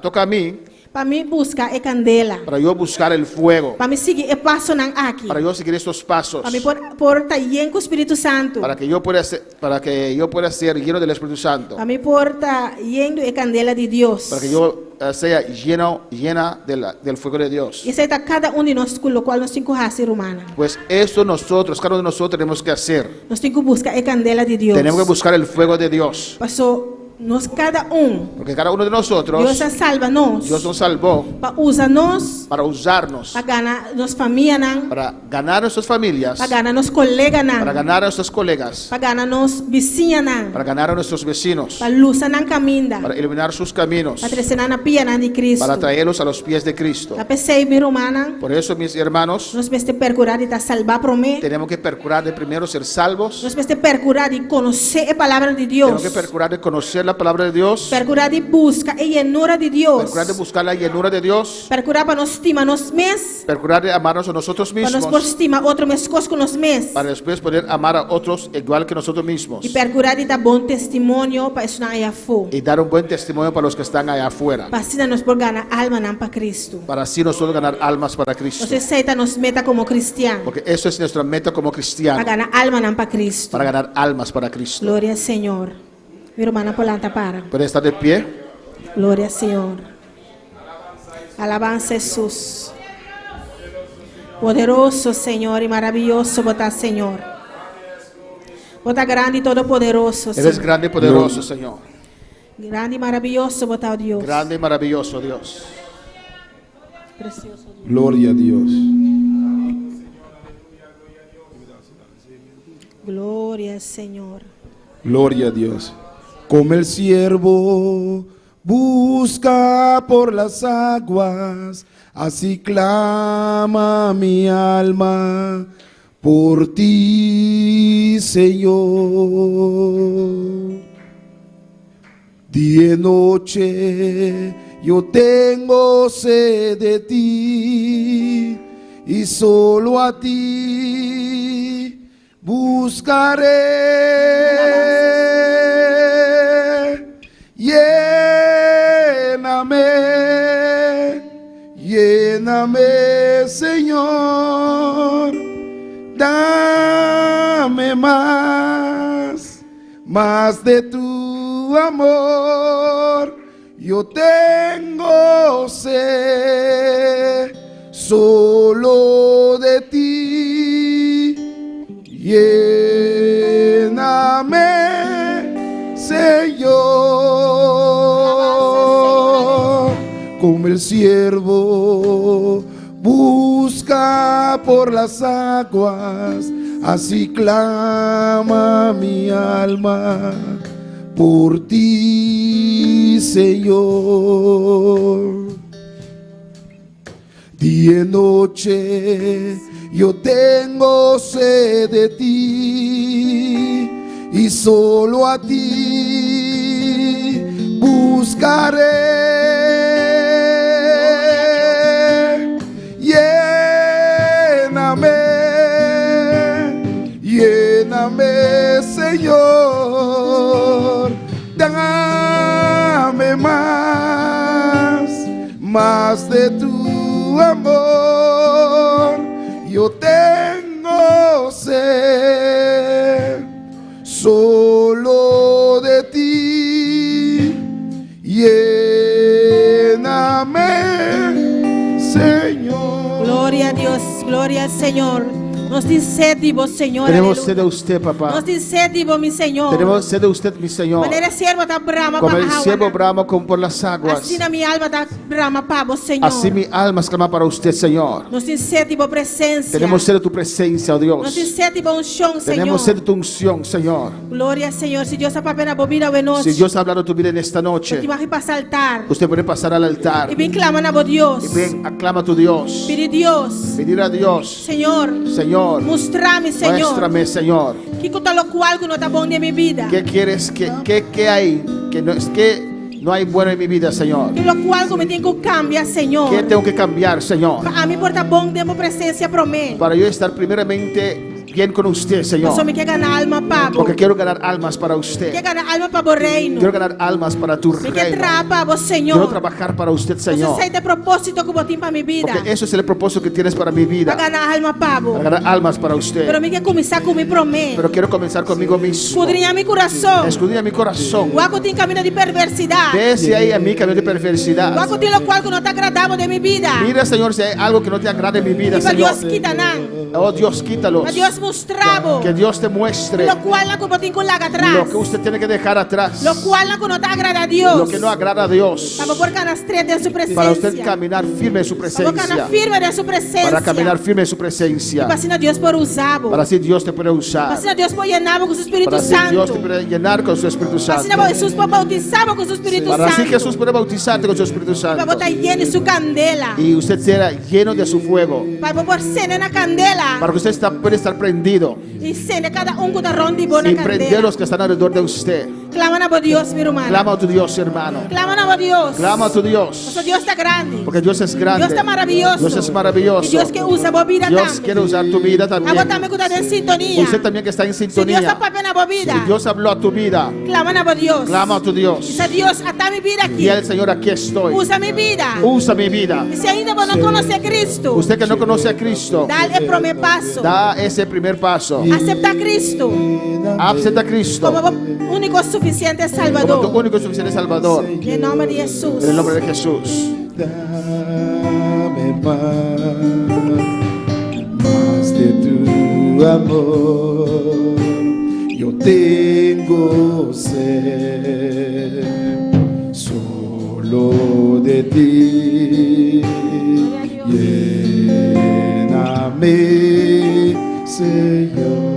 Speaker 8: toca a mi.
Speaker 7: Pa mi buska e kandela.
Speaker 8: Para yo buscar el fuego.
Speaker 7: Pa mi sigui e pasonan aki.
Speaker 8: Para yo seguir estos pasos.
Speaker 7: Pa mi por por ta yen ku Spiritu Santu.
Speaker 8: Para que yo pueda ser, para que yo pueda ser lleno del Espíritu Santo.
Speaker 7: Pa mi por ta yen di e kandela di Dios.
Speaker 8: Para que yo sea lleno, llena de la, del fuego de Dios.
Speaker 7: I esei ta kada un di nos ku lokual nos tin ku hasi, rumannan.
Speaker 8: Pues esto nosotros, cada uno de nosotros tenemos que hacer.
Speaker 7: Nos tin ku buska e kandela di Dios.
Speaker 8: Tenemos que buscar el fuego de Dios.
Speaker 7: Paso nos kada un.
Speaker 8: Porque cada uno de nosotros.
Speaker 7: Dios a salba nos.
Speaker 8: Dios nos salvó.
Speaker 7: Pa usa nos.
Speaker 8: Para usarnos.
Speaker 7: Pa gana nos famianan.
Speaker 8: Para ganar nuestras familias.
Speaker 7: Pa gana nos koleganan.
Speaker 8: Para ganar a nuestros colegas.
Speaker 7: Pa gana nos bisiñanan.
Speaker 8: Para ganar a nuestros vecinos.
Speaker 7: Pa lusa nan kaminda.
Speaker 8: Para iluminar sus caminos.
Speaker 7: Pa trese nan na pianan di Cristo.
Speaker 8: Para traerlos a los pies de Cristo.
Speaker 7: Ta p'esei, mi rumannan.
Speaker 8: Por eso, mis hermanos.
Speaker 7: Nos mester percurá di ta salbá promé.
Speaker 8: Tenemos que percurar de primero ser salvos.
Speaker 7: Nos mester percurá di konosé e Palabra di Dios.
Speaker 8: Tenemos que percurar de conocer la palabra de Dios.
Speaker 7: Percurá di buska e yenura di Dios.
Speaker 8: Percurar de buscar la llenura de Dios.
Speaker 7: Percurá pa nos stima nos mes.
Speaker 8: Percurar de amarnos a nosotros
Speaker 7: Pa nos
Speaker 8: mismos.
Speaker 7: por stima otro meskos ku nos mes.
Speaker 8: Para después poder amar a otros igual que nosotros mismos.
Speaker 7: I percurá di ta bon testimonio pa esnan aya afó.
Speaker 8: Y dar un buen testimonio para los que están allá afuera.
Speaker 7: Pa asina nos por gana almanan pa Cristo.
Speaker 8: Para así nosotros ganar almas para Cristo.
Speaker 7: Nos esei ta nos meta komo kristian.
Speaker 8: Porque eso es nuestra meta como cristiano.
Speaker 7: Pa gana almanan pa Cristo.
Speaker 8: Para ganar almas para Cristo.
Speaker 7: Gloria Señor. Mi rumannan por lanta para.
Speaker 8: Pueden estar de pie.
Speaker 7: Gloria Señor. Alabanza Jesús. Poderoso Señor y maravilloso bo ta Señor. Bo ta grande y todopoderoso.
Speaker 8: Eres
Speaker 7: Señor.
Speaker 8: grande y poderoso, Señor.
Speaker 7: Grande y maravilloso bo ta, oh Dios.
Speaker 8: Grande y maravilloso, Dios.
Speaker 7: Precioso Dios.
Speaker 4: Gloria a Dios.
Speaker 7: Gloria al Señor.
Speaker 4: Gloria a Dios. Como el siervo busca por las aguas, así clama mi alma por ti, Señor. Día y noche yo tengo sed de ti y solo a ti buscaré. Lléname, lléname, Señor. Dame mas, mas de tu amor. Yo tengo sed solo de ti. Lléname, Señor, como el siervo busca por las aguas, así clama mi alma por ti, Señor. Día y noche yo tengo sed de ti y solo a ti. buscaré. Lléname, lléname, Señor. Dame más, más de tu amor. Yo tengo sed solo de ti. Lléname, Señor.
Speaker 7: Gloria a Dios, gloria al Señor. Nos tin set di bo, Señor.
Speaker 8: Tenemos
Speaker 7: aleluya.
Speaker 8: sed de usted, papá.
Speaker 7: Nos tin set di bo, mi Señor.
Speaker 8: Tenemos sed de usted, mi Señor.
Speaker 7: Manera e siervo ta brama
Speaker 8: Como
Speaker 7: pa
Speaker 8: el
Speaker 7: awa.
Speaker 8: siervo brama como por las aguas.
Speaker 7: Asina mi alma ta brama pa bo, Señor.
Speaker 8: Así mi alma exclama para usted, Señor.
Speaker 7: Nos tin set di bo presensia.
Speaker 8: Tenemos sed de tu presencia, oh
Speaker 7: Nos tin
Speaker 8: Dios.
Speaker 7: set di bo unshon, Señor.
Speaker 8: Tenemos sed de tu unción, Señor.
Speaker 7: Gloria, Señor. Si Dios a papia na bo bida awe nochi.
Speaker 8: Si Dios ha hablado tu vida en esta noche,
Speaker 7: Bo tin mag pasa altar.
Speaker 8: usted puede pasar al altar
Speaker 7: I bin klama na bo Dios.
Speaker 8: y ven, aclama a tu Dios.
Speaker 7: Pidi Dios.
Speaker 8: Pedir a Dios,
Speaker 7: Señor.
Speaker 8: Señor,
Speaker 7: Mustra mi, Señor.
Speaker 8: muéstrame, Señor.
Speaker 7: Kiko ta lokual ku no ta bon den mi bida.
Speaker 8: ¿Qué quieres que, qué, qué hay que no es que no hay bueno en mi vida, Señor?
Speaker 7: Ki lokual ku mi tin ku kambia, Señor.
Speaker 8: ¿Qué tengo que cambiar, Señor?
Speaker 7: Pa ami por ta bon den bo presensia promé.
Speaker 8: Para yo estar primeramente bien con usted, Señor.
Speaker 7: Paso mi ke gana alma pa bo.
Speaker 8: Porque quiero ganar almas para
Speaker 7: Ke
Speaker 8: usted.
Speaker 7: gana alma pa bo reino.
Speaker 8: Quiero ganar almas para tu
Speaker 7: Mi ke
Speaker 8: reino.
Speaker 7: traha pa bo, Señor.
Speaker 8: Quiero trabajar para usted, Señor.
Speaker 7: Esei ta e propósito ku bo tin pa mi bida.
Speaker 8: Porque eso es el propósito que tienes para mi vida.
Speaker 7: Pa gana alma pa bo.
Speaker 8: Para ganar almas para usted.
Speaker 7: Pero mi ke kuminsá ku mi promé.
Speaker 8: Pero quiero comenzar conmigo mismo.
Speaker 7: Skudriñá mi kurason.
Speaker 8: Escudriña mi corazón.
Speaker 7: Wak ku tin kaminda di perversidat.
Speaker 8: Ve si hay en mí camino de perversidad.
Speaker 7: Wak ku tin lokual ku no ta agradá bo den mi bida.
Speaker 8: Mira, Señor, si hay algo que no te agrade en mi vida,
Speaker 7: I pa
Speaker 8: Señor.
Speaker 7: Dios kita nan.
Speaker 8: Oh, Dios, quítalos.
Speaker 7: Pa Dios mustra bo.
Speaker 8: Que Dios te muestre
Speaker 7: Lokual ku bo tin ku laga atras.
Speaker 8: lo que usted tiene que dejar atrás.
Speaker 7: Lokual ku no ta agradá Dios.
Speaker 8: Lo que no agrada a Dios.
Speaker 7: Pa bo por kana stret den su presensia.
Speaker 8: Para usted caminar firme en su
Speaker 7: Pa bo kana
Speaker 8: presencia.
Speaker 7: firme den su presensia.
Speaker 8: Para caminar firme en su presencia.
Speaker 7: Pa asina Dios por usa bo.
Speaker 8: Para así Dios te puede usar.
Speaker 7: Pa asina Dios por yena bo ku su Spiritu
Speaker 8: Para así
Speaker 7: Santu.
Speaker 8: Dios te puede llenar con su Espíritu
Speaker 7: Pa asina
Speaker 8: Santo.
Speaker 7: Hesus por boutisá bo ku su Spiritu
Speaker 8: Para así
Speaker 7: Santu.
Speaker 8: Jesús puede bautizarte con su Espíritu
Speaker 7: Pa
Speaker 8: Santo.
Speaker 7: bo ta yen di su kandela.
Speaker 8: Y usted será lleno de su fuego.
Speaker 7: Pa bo por sende na kandela.
Speaker 8: Para que usted está, pueda estar prendido.
Speaker 7: I sende kada un ku ta rònt di bo na
Speaker 8: Y prender
Speaker 7: kandela.
Speaker 8: los que están alrededor de usted.
Speaker 7: Klama na bo Dios, mi ruman.
Speaker 8: Clama a tu Dios, hermano.
Speaker 7: Klama na bo Dios.
Speaker 8: Clama a tu Dios.
Speaker 7: Paso Dios ta grandi.
Speaker 8: Porque Dios es grande.
Speaker 7: Dios ta maravioso.
Speaker 8: Dios es maravilloso.
Speaker 7: I Dios ke usa bo bida
Speaker 8: Dios
Speaker 7: tambe.
Speaker 8: quiere usar tu vida también.
Speaker 7: Abo tambe ku ta den sintonia.
Speaker 8: Usted también que está en
Speaker 7: Si Dios
Speaker 8: sintonía.
Speaker 7: a papia na bo bida.
Speaker 8: Si Dios habló a tu vida,
Speaker 7: Klama na bo Dios.
Speaker 8: clama a tu Dios.
Speaker 7: Bisa Dios, ata mi bida aki.
Speaker 8: Y al Señor, aquí estoy.
Speaker 7: Usa mi bida.
Speaker 8: Usa mi vida.
Speaker 7: I si ainda bo no konosé Kristu.
Speaker 8: Usted que no conoce a Cristo,
Speaker 7: Dal e promé paso.
Speaker 8: da ese primer paso.
Speaker 7: Aseptá Kristu.
Speaker 8: Acepta a Cristo
Speaker 7: Komo bo úniko sufisiente Salbador.
Speaker 8: como tu único y suficiente Salvador.
Speaker 7: Den nòmber di Hesus.
Speaker 8: En el nombre de Jesús.
Speaker 4: Dame más, más de tu amor. Yo tengo sed solo de ti. Lléname, Señor.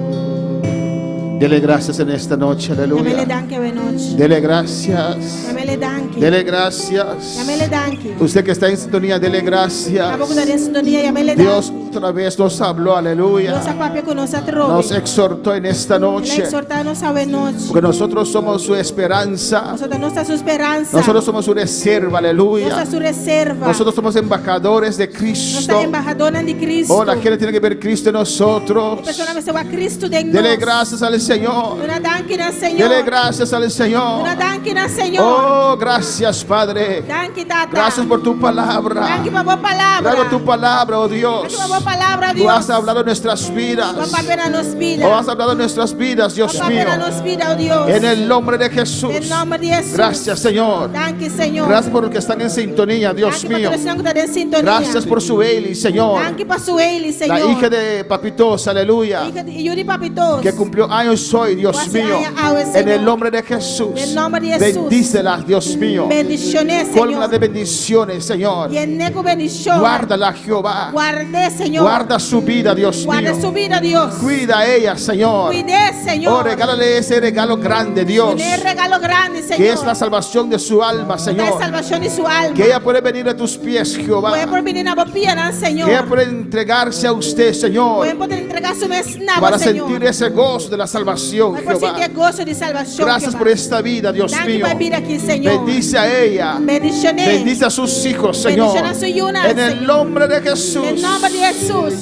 Speaker 8: Dele gracias en esta noche,
Speaker 7: Yam'É
Speaker 8: aleluya.
Speaker 7: danki awe nochi.
Speaker 8: Dele gracias.
Speaker 7: Yam'É danki.
Speaker 8: Dele gracias.
Speaker 7: Yam'É danki.
Speaker 8: Usted que está en sintonía, dele gracias.
Speaker 7: Abo ku ta den sintonia, yam'É danki.
Speaker 8: Dios otra vez nos habló, aleluya.
Speaker 7: Dios a papia ku nos atrobe.
Speaker 8: Nos exhortó en esta
Speaker 7: El a
Speaker 8: noche.
Speaker 7: ekshortá nos awe nochi.
Speaker 8: Porque nosotros somos su esperanza.
Speaker 7: Nos ta su speransa.
Speaker 8: Nosotros somos su reserva,
Speaker 7: Nos
Speaker 8: aleluya.
Speaker 7: ta su reserva.
Speaker 8: Nosotros somos embajadores de
Speaker 7: Nos
Speaker 8: Cristo.
Speaker 7: ta embahadornan di Kristu.
Speaker 8: Oh, la gente tiene que ver Cristo en nosotros.
Speaker 7: Persona mester wak Kristu den
Speaker 8: Dele
Speaker 7: nos.
Speaker 8: gracias al Señor.
Speaker 7: Duna danki na Señor.
Speaker 8: Dele gracias al Señor.
Speaker 7: Duna danki na Señor.
Speaker 8: Oh, gracias, Padre.
Speaker 7: Danki, Tata.
Speaker 8: Gracias por tu palabra.
Speaker 7: Danki pa bo palabra.
Speaker 8: Gracias por tu palabra, oh Dios.
Speaker 7: Danki pa bo palabra,
Speaker 8: Tú
Speaker 7: Dios.
Speaker 8: has hablado en nuestras vidas.
Speaker 7: Bo a papia na nos bida.
Speaker 8: Oh, has hablado en nuestras vidas, Dios
Speaker 7: Bo a papia
Speaker 8: mío.
Speaker 7: na nos bida, oh Dios.
Speaker 8: En el nombre de Jesús.
Speaker 7: Den nòmber di Hesus.
Speaker 8: Gracias, Señor.
Speaker 7: Danki, Señor.
Speaker 8: Gracias por los que están en sintonía, Dios
Speaker 7: Danki pa
Speaker 8: mío.
Speaker 7: tur esnan ku ta den sintonia.
Speaker 8: Gracias por su Eli, Señor.
Speaker 7: Danki pa su Eli, Señor.
Speaker 8: La hija de Papitos, aleluya.
Speaker 7: Hija de Yuri Papitos.
Speaker 8: Que cumplió años hoy, Dios
Speaker 7: Hace
Speaker 8: mío.
Speaker 7: años hoy,
Speaker 8: En
Speaker 7: Señor.
Speaker 8: el nombre de Jesús.
Speaker 7: En el nombre de Jesús.
Speaker 8: Bendícela, Dios mío.
Speaker 7: Bendishoné,
Speaker 8: Cólmala
Speaker 7: Señor.
Speaker 8: de bendiciones, Señor.
Speaker 7: Yen'é ku bendishon.
Speaker 8: Guárdala, Jehová.
Speaker 7: Ward'é, Señor. Señor.
Speaker 8: Guarda su vida, Dios
Speaker 7: Guarda
Speaker 8: mío.
Speaker 7: su bida, Dios.
Speaker 8: Cuida a ella, Señor.
Speaker 7: Kuid'é, Señor.
Speaker 8: Oh, regálale ese regalo grande, Dios.
Speaker 7: Dun'é regalo grandi, Señor.
Speaker 8: Que es la salvación de su alma,
Speaker 7: E
Speaker 8: Señor.
Speaker 7: salvashon di su alma.
Speaker 8: Que ella puede venir a tus pies, Jehová.
Speaker 7: Ku e por bini na bo pianan, Señor.
Speaker 8: Que ella puede entregarse a usted, Señor.
Speaker 7: Ku e por entregá su mes na bo,
Speaker 8: Para
Speaker 7: Señor.
Speaker 8: sentir ese gozo de la salvación,
Speaker 7: Pa por
Speaker 8: Jehová.
Speaker 7: sinti e goso di salvashon,
Speaker 8: Gracias
Speaker 7: Jehová.
Speaker 8: por esta vida, Dios
Speaker 7: Danki
Speaker 8: mío.
Speaker 7: pa e bida aki, Señor.
Speaker 8: Bendice a ella.
Speaker 7: Bendishon'é.
Speaker 8: Bendice a sus hijos, Señor.
Speaker 7: Bendishoná su yunan,
Speaker 8: En el
Speaker 7: Señor.
Speaker 8: nombre de
Speaker 7: Den
Speaker 8: Jesús.
Speaker 7: nòmber di Hesus.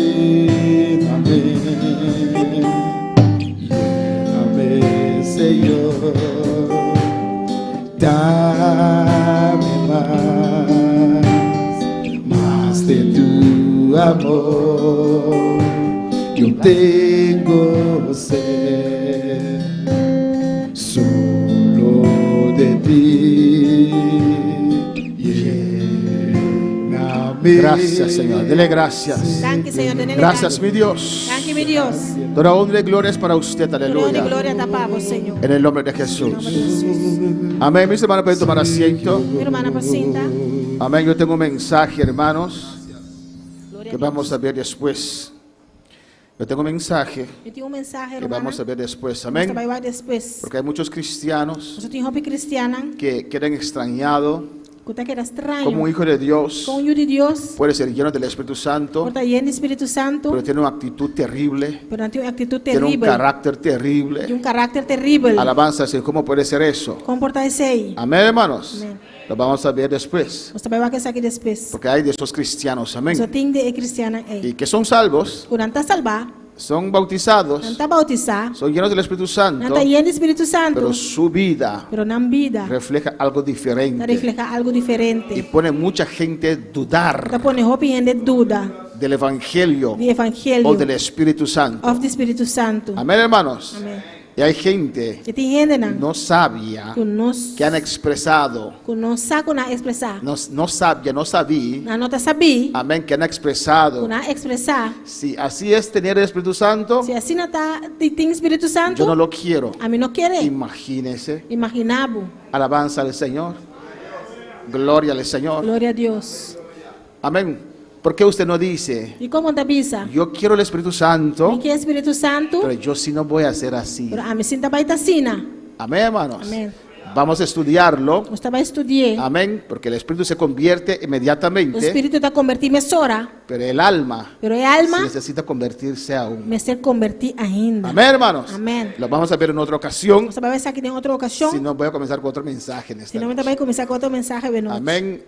Speaker 4: Lléname, lléname, Señor. Dame más, más de tu amor. Yo tengo sed solo de ti. Lléname.
Speaker 8: Gracias, Señor. Dele gracias.
Speaker 7: Danki, Señor. Dun'é
Speaker 8: Gracias, mi Dios.
Speaker 7: Danki, mi Dios.
Speaker 8: Toda honra y gloria es para usted.
Speaker 7: Gloria,
Speaker 8: Aleluya.
Speaker 7: gloria ta pa bo, Señor.
Speaker 8: En el nombre de Jesús. Amén. Mis hermanos pueden tomar asiento.
Speaker 7: Mi rumannan por sinta.
Speaker 8: Amén. Yo tengo un mensaje, hermanos,
Speaker 7: Gloria
Speaker 8: que
Speaker 7: a Dios.
Speaker 8: vamos a ver después. Yo tengo un mensaje
Speaker 7: Mi tin un mensahe,
Speaker 8: que
Speaker 7: ruman.
Speaker 8: vamos a ver después.
Speaker 7: Nos ta
Speaker 8: Amén.
Speaker 7: bai wak despues.
Speaker 8: Porque hay muchos cristianos
Speaker 7: Pasobra tin hopi kristian
Speaker 8: que quedan extrañados
Speaker 7: ku ta keda straño.
Speaker 8: como un hijo de Dios
Speaker 7: Kon un yu di Dios.
Speaker 8: puede ser lleno del Espíritu Santo,
Speaker 7: Por ta yen di Spiritu Santu.
Speaker 8: pero tiene una actitud terrible,
Speaker 7: Pero tin un aktitut
Speaker 8: tiene un
Speaker 7: teribel.
Speaker 8: carácter terrible.
Speaker 7: Tin un karakter teribel.
Speaker 8: Alabanza al Señor. ¿Cómo puede ser eso?
Speaker 7: Kon por ta esei?
Speaker 8: Amén, hermanos.
Speaker 7: Amén.
Speaker 8: Lo vamos a ver después.
Speaker 7: Nos ta bai wak esaki despues.
Speaker 8: Porque hay de esos cristianos, amén.
Speaker 7: Pasobra tin di e kristiannan ei.
Speaker 8: Y que son salvos,
Speaker 7: Ku nan ta salbá.
Speaker 8: son bautizados,
Speaker 7: Nan ta boutisá.
Speaker 8: son llenos del Espíritu Santo,
Speaker 7: Nan ta yen di Spiritu Santu.
Speaker 8: pero su vida
Speaker 7: Pero nan bida
Speaker 8: refleja algo
Speaker 7: ta
Speaker 8: diferente
Speaker 7: reflehá algu
Speaker 8: y
Speaker 7: diferente.
Speaker 8: pone mucha gente a
Speaker 7: Ta
Speaker 8: dudar
Speaker 7: pone hopi hende duda
Speaker 8: del Evangelio
Speaker 7: di Evangelio
Speaker 8: o del Espíritu Santo.
Speaker 7: òf di Spiritu Santu.
Speaker 8: Amén, hermanos.
Speaker 7: Amèn.
Speaker 8: Y hay gente
Speaker 7: I tin hendenan
Speaker 8: no sabia
Speaker 7: ku no
Speaker 8: que han expresado,
Speaker 7: ku no sa ku nan a ekspresá.
Speaker 8: no, no sabia, no sabí,
Speaker 7: Nan no ta sabí
Speaker 8: amén, que han expresado.
Speaker 7: ku nan a ekspresá.
Speaker 8: Si así es tener el Espíritu Santo,
Speaker 7: Si asina ta tin Spiritu Santu,
Speaker 8: yo no lo quiero.
Speaker 7: ami no ke.
Speaker 8: Imagínese,
Speaker 7: Imaginá bo.
Speaker 8: alabanza al Señor, gloria al Señor.
Speaker 7: Gloria na Dios.
Speaker 8: Amén. ¿Por qué usted no dice,
Speaker 7: I kon bo no ta bisa?
Speaker 8: yo quiero el Espíritu
Speaker 7: Mi
Speaker 8: Santo,
Speaker 7: ke Spiritu Santu,
Speaker 8: pero yo sí no voy a ser así?
Speaker 7: pero ami sí n' ta bai ta asina.
Speaker 8: Amén, hermanos.
Speaker 7: Amèn.
Speaker 8: Vamos a estudiarlo.
Speaker 7: Nos ta bai studi'é.
Speaker 8: Amén, porque el Espíritu se convierte inmediatamente,
Speaker 7: Spiritu ta konvertí mesora,
Speaker 8: pero el alma
Speaker 7: pero e alma
Speaker 8: sí necesita convertirse aún.
Speaker 7: mester konvertí ainda.
Speaker 8: Amén, hermanos.
Speaker 7: Amèn.
Speaker 8: Lo vamos a ver en otra ocasión.
Speaker 7: Nos ta bai wak esaki den otro okashon.
Speaker 8: Si no, voy a comenzar con otro mensaje en esta
Speaker 7: Si no,
Speaker 8: noche.
Speaker 7: bai kuminsá ku otro mensahe awe nochi.
Speaker 8: Amén.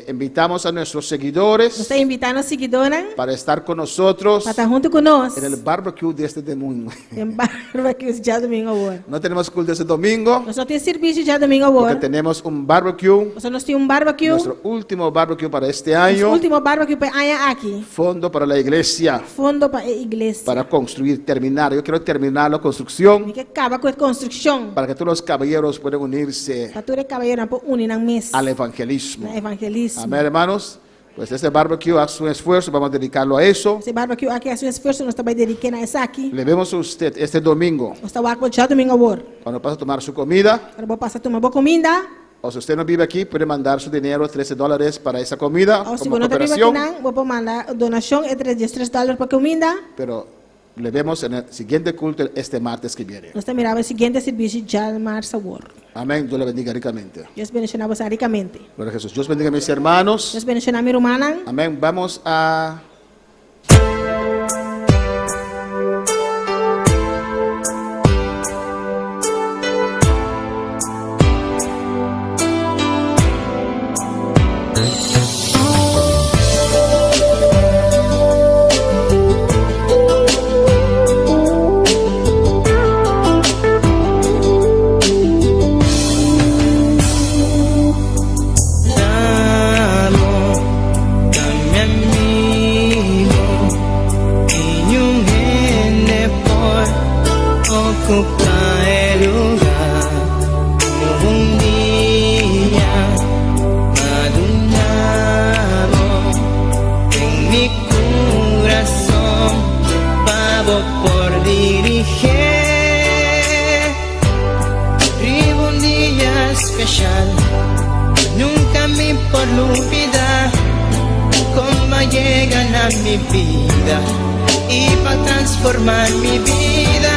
Speaker 8: Invitamos a nuestros seguidores
Speaker 7: Nos ta invitando siguidónan
Speaker 8: para estar con nosotros
Speaker 7: pa ta huntu ku nos.
Speaker 8: en el barbecue de este domingo.
Speaker 7: Den barbecue djadumingu awor.
Speaker 8: No tenemos culto este domingo
Speaker 7: Nos no tin servisio djadumingu
Speaker 8: porque
Speaker 7: awor.
Speaker 8: tenemos un barbecue,
Speaker 7: Nos nos tin un barbecue.
Speaker 8: nuestro último barbecue para este
Speaker 7: Nos
Speaker 8: año,
Speaker 7: último barbecue pa e aña aki.
Speaker 8: fondo para la iglesia,
Speaker 7: Fondo pa e iglesia.
Speaker 8: para construir, terminar. Yo quiero terminar la construcción
Speaker 7: Mi ke kaba ku e konstrukshon.
Speaker 8: para que todos los caballeros puedan unirse
Speaker 7: Pa tur kabayeronan por uni nan mes.
Speaker 8: al evangelismo.
Speaker 7: Na evangelismo.
Speaker 8: Amén, hermanos. Pues este barbecue hace un esfuerzo, vamos a dedicarlo a eso.
Speaker 7: E barbecue aki hasi un esfuerso, nos ta bai dedik'é na esaki.
Speaker 8: Le vemos a usted este domingo
Speaker 7: Nos ta wak bo djadumingu awor.
Speaker 8: cuando pasa a tomar su comida.
Speaker 7: Ora bo pasa tuma bo kuminda.
Speaker 8: O si usted no vive aquí, puede mandar su dinero, 13 dólares para esa comida
Speaker 7: Òf si
Speaker 8: como
Speaker 7: bo no ta biba
Speaker 8: cooperación.
Speaker 7: akinan, bo por manda donashon e 3 dòler pa kuminda.
Speaker 8: Pero le vemos en el siguiente culto este martes que viene.
Speaker 7: Nos ta mira den e siguiente servisio djamars awor.
Speaker 8: Amén. Dios le bendiga ricamente.
Speaker 7: Dios bendishoná boso rikamente.
Speaker 8: Gloria a Jesús. Dios bendiga a mis hermanos.
Speaker 7: Dios bendishoná mi rumannan.
Speaker 8: Amén. Vamos a
Speaker 1: Amo, mi amigo, y un gente por ocupar el lugar. Un día, madunamo en mi corazón, pavo por dirigir. Riba un dia spesial. Nunca mi por lubida con bo a yega na mi bida y pa transforma mi bida.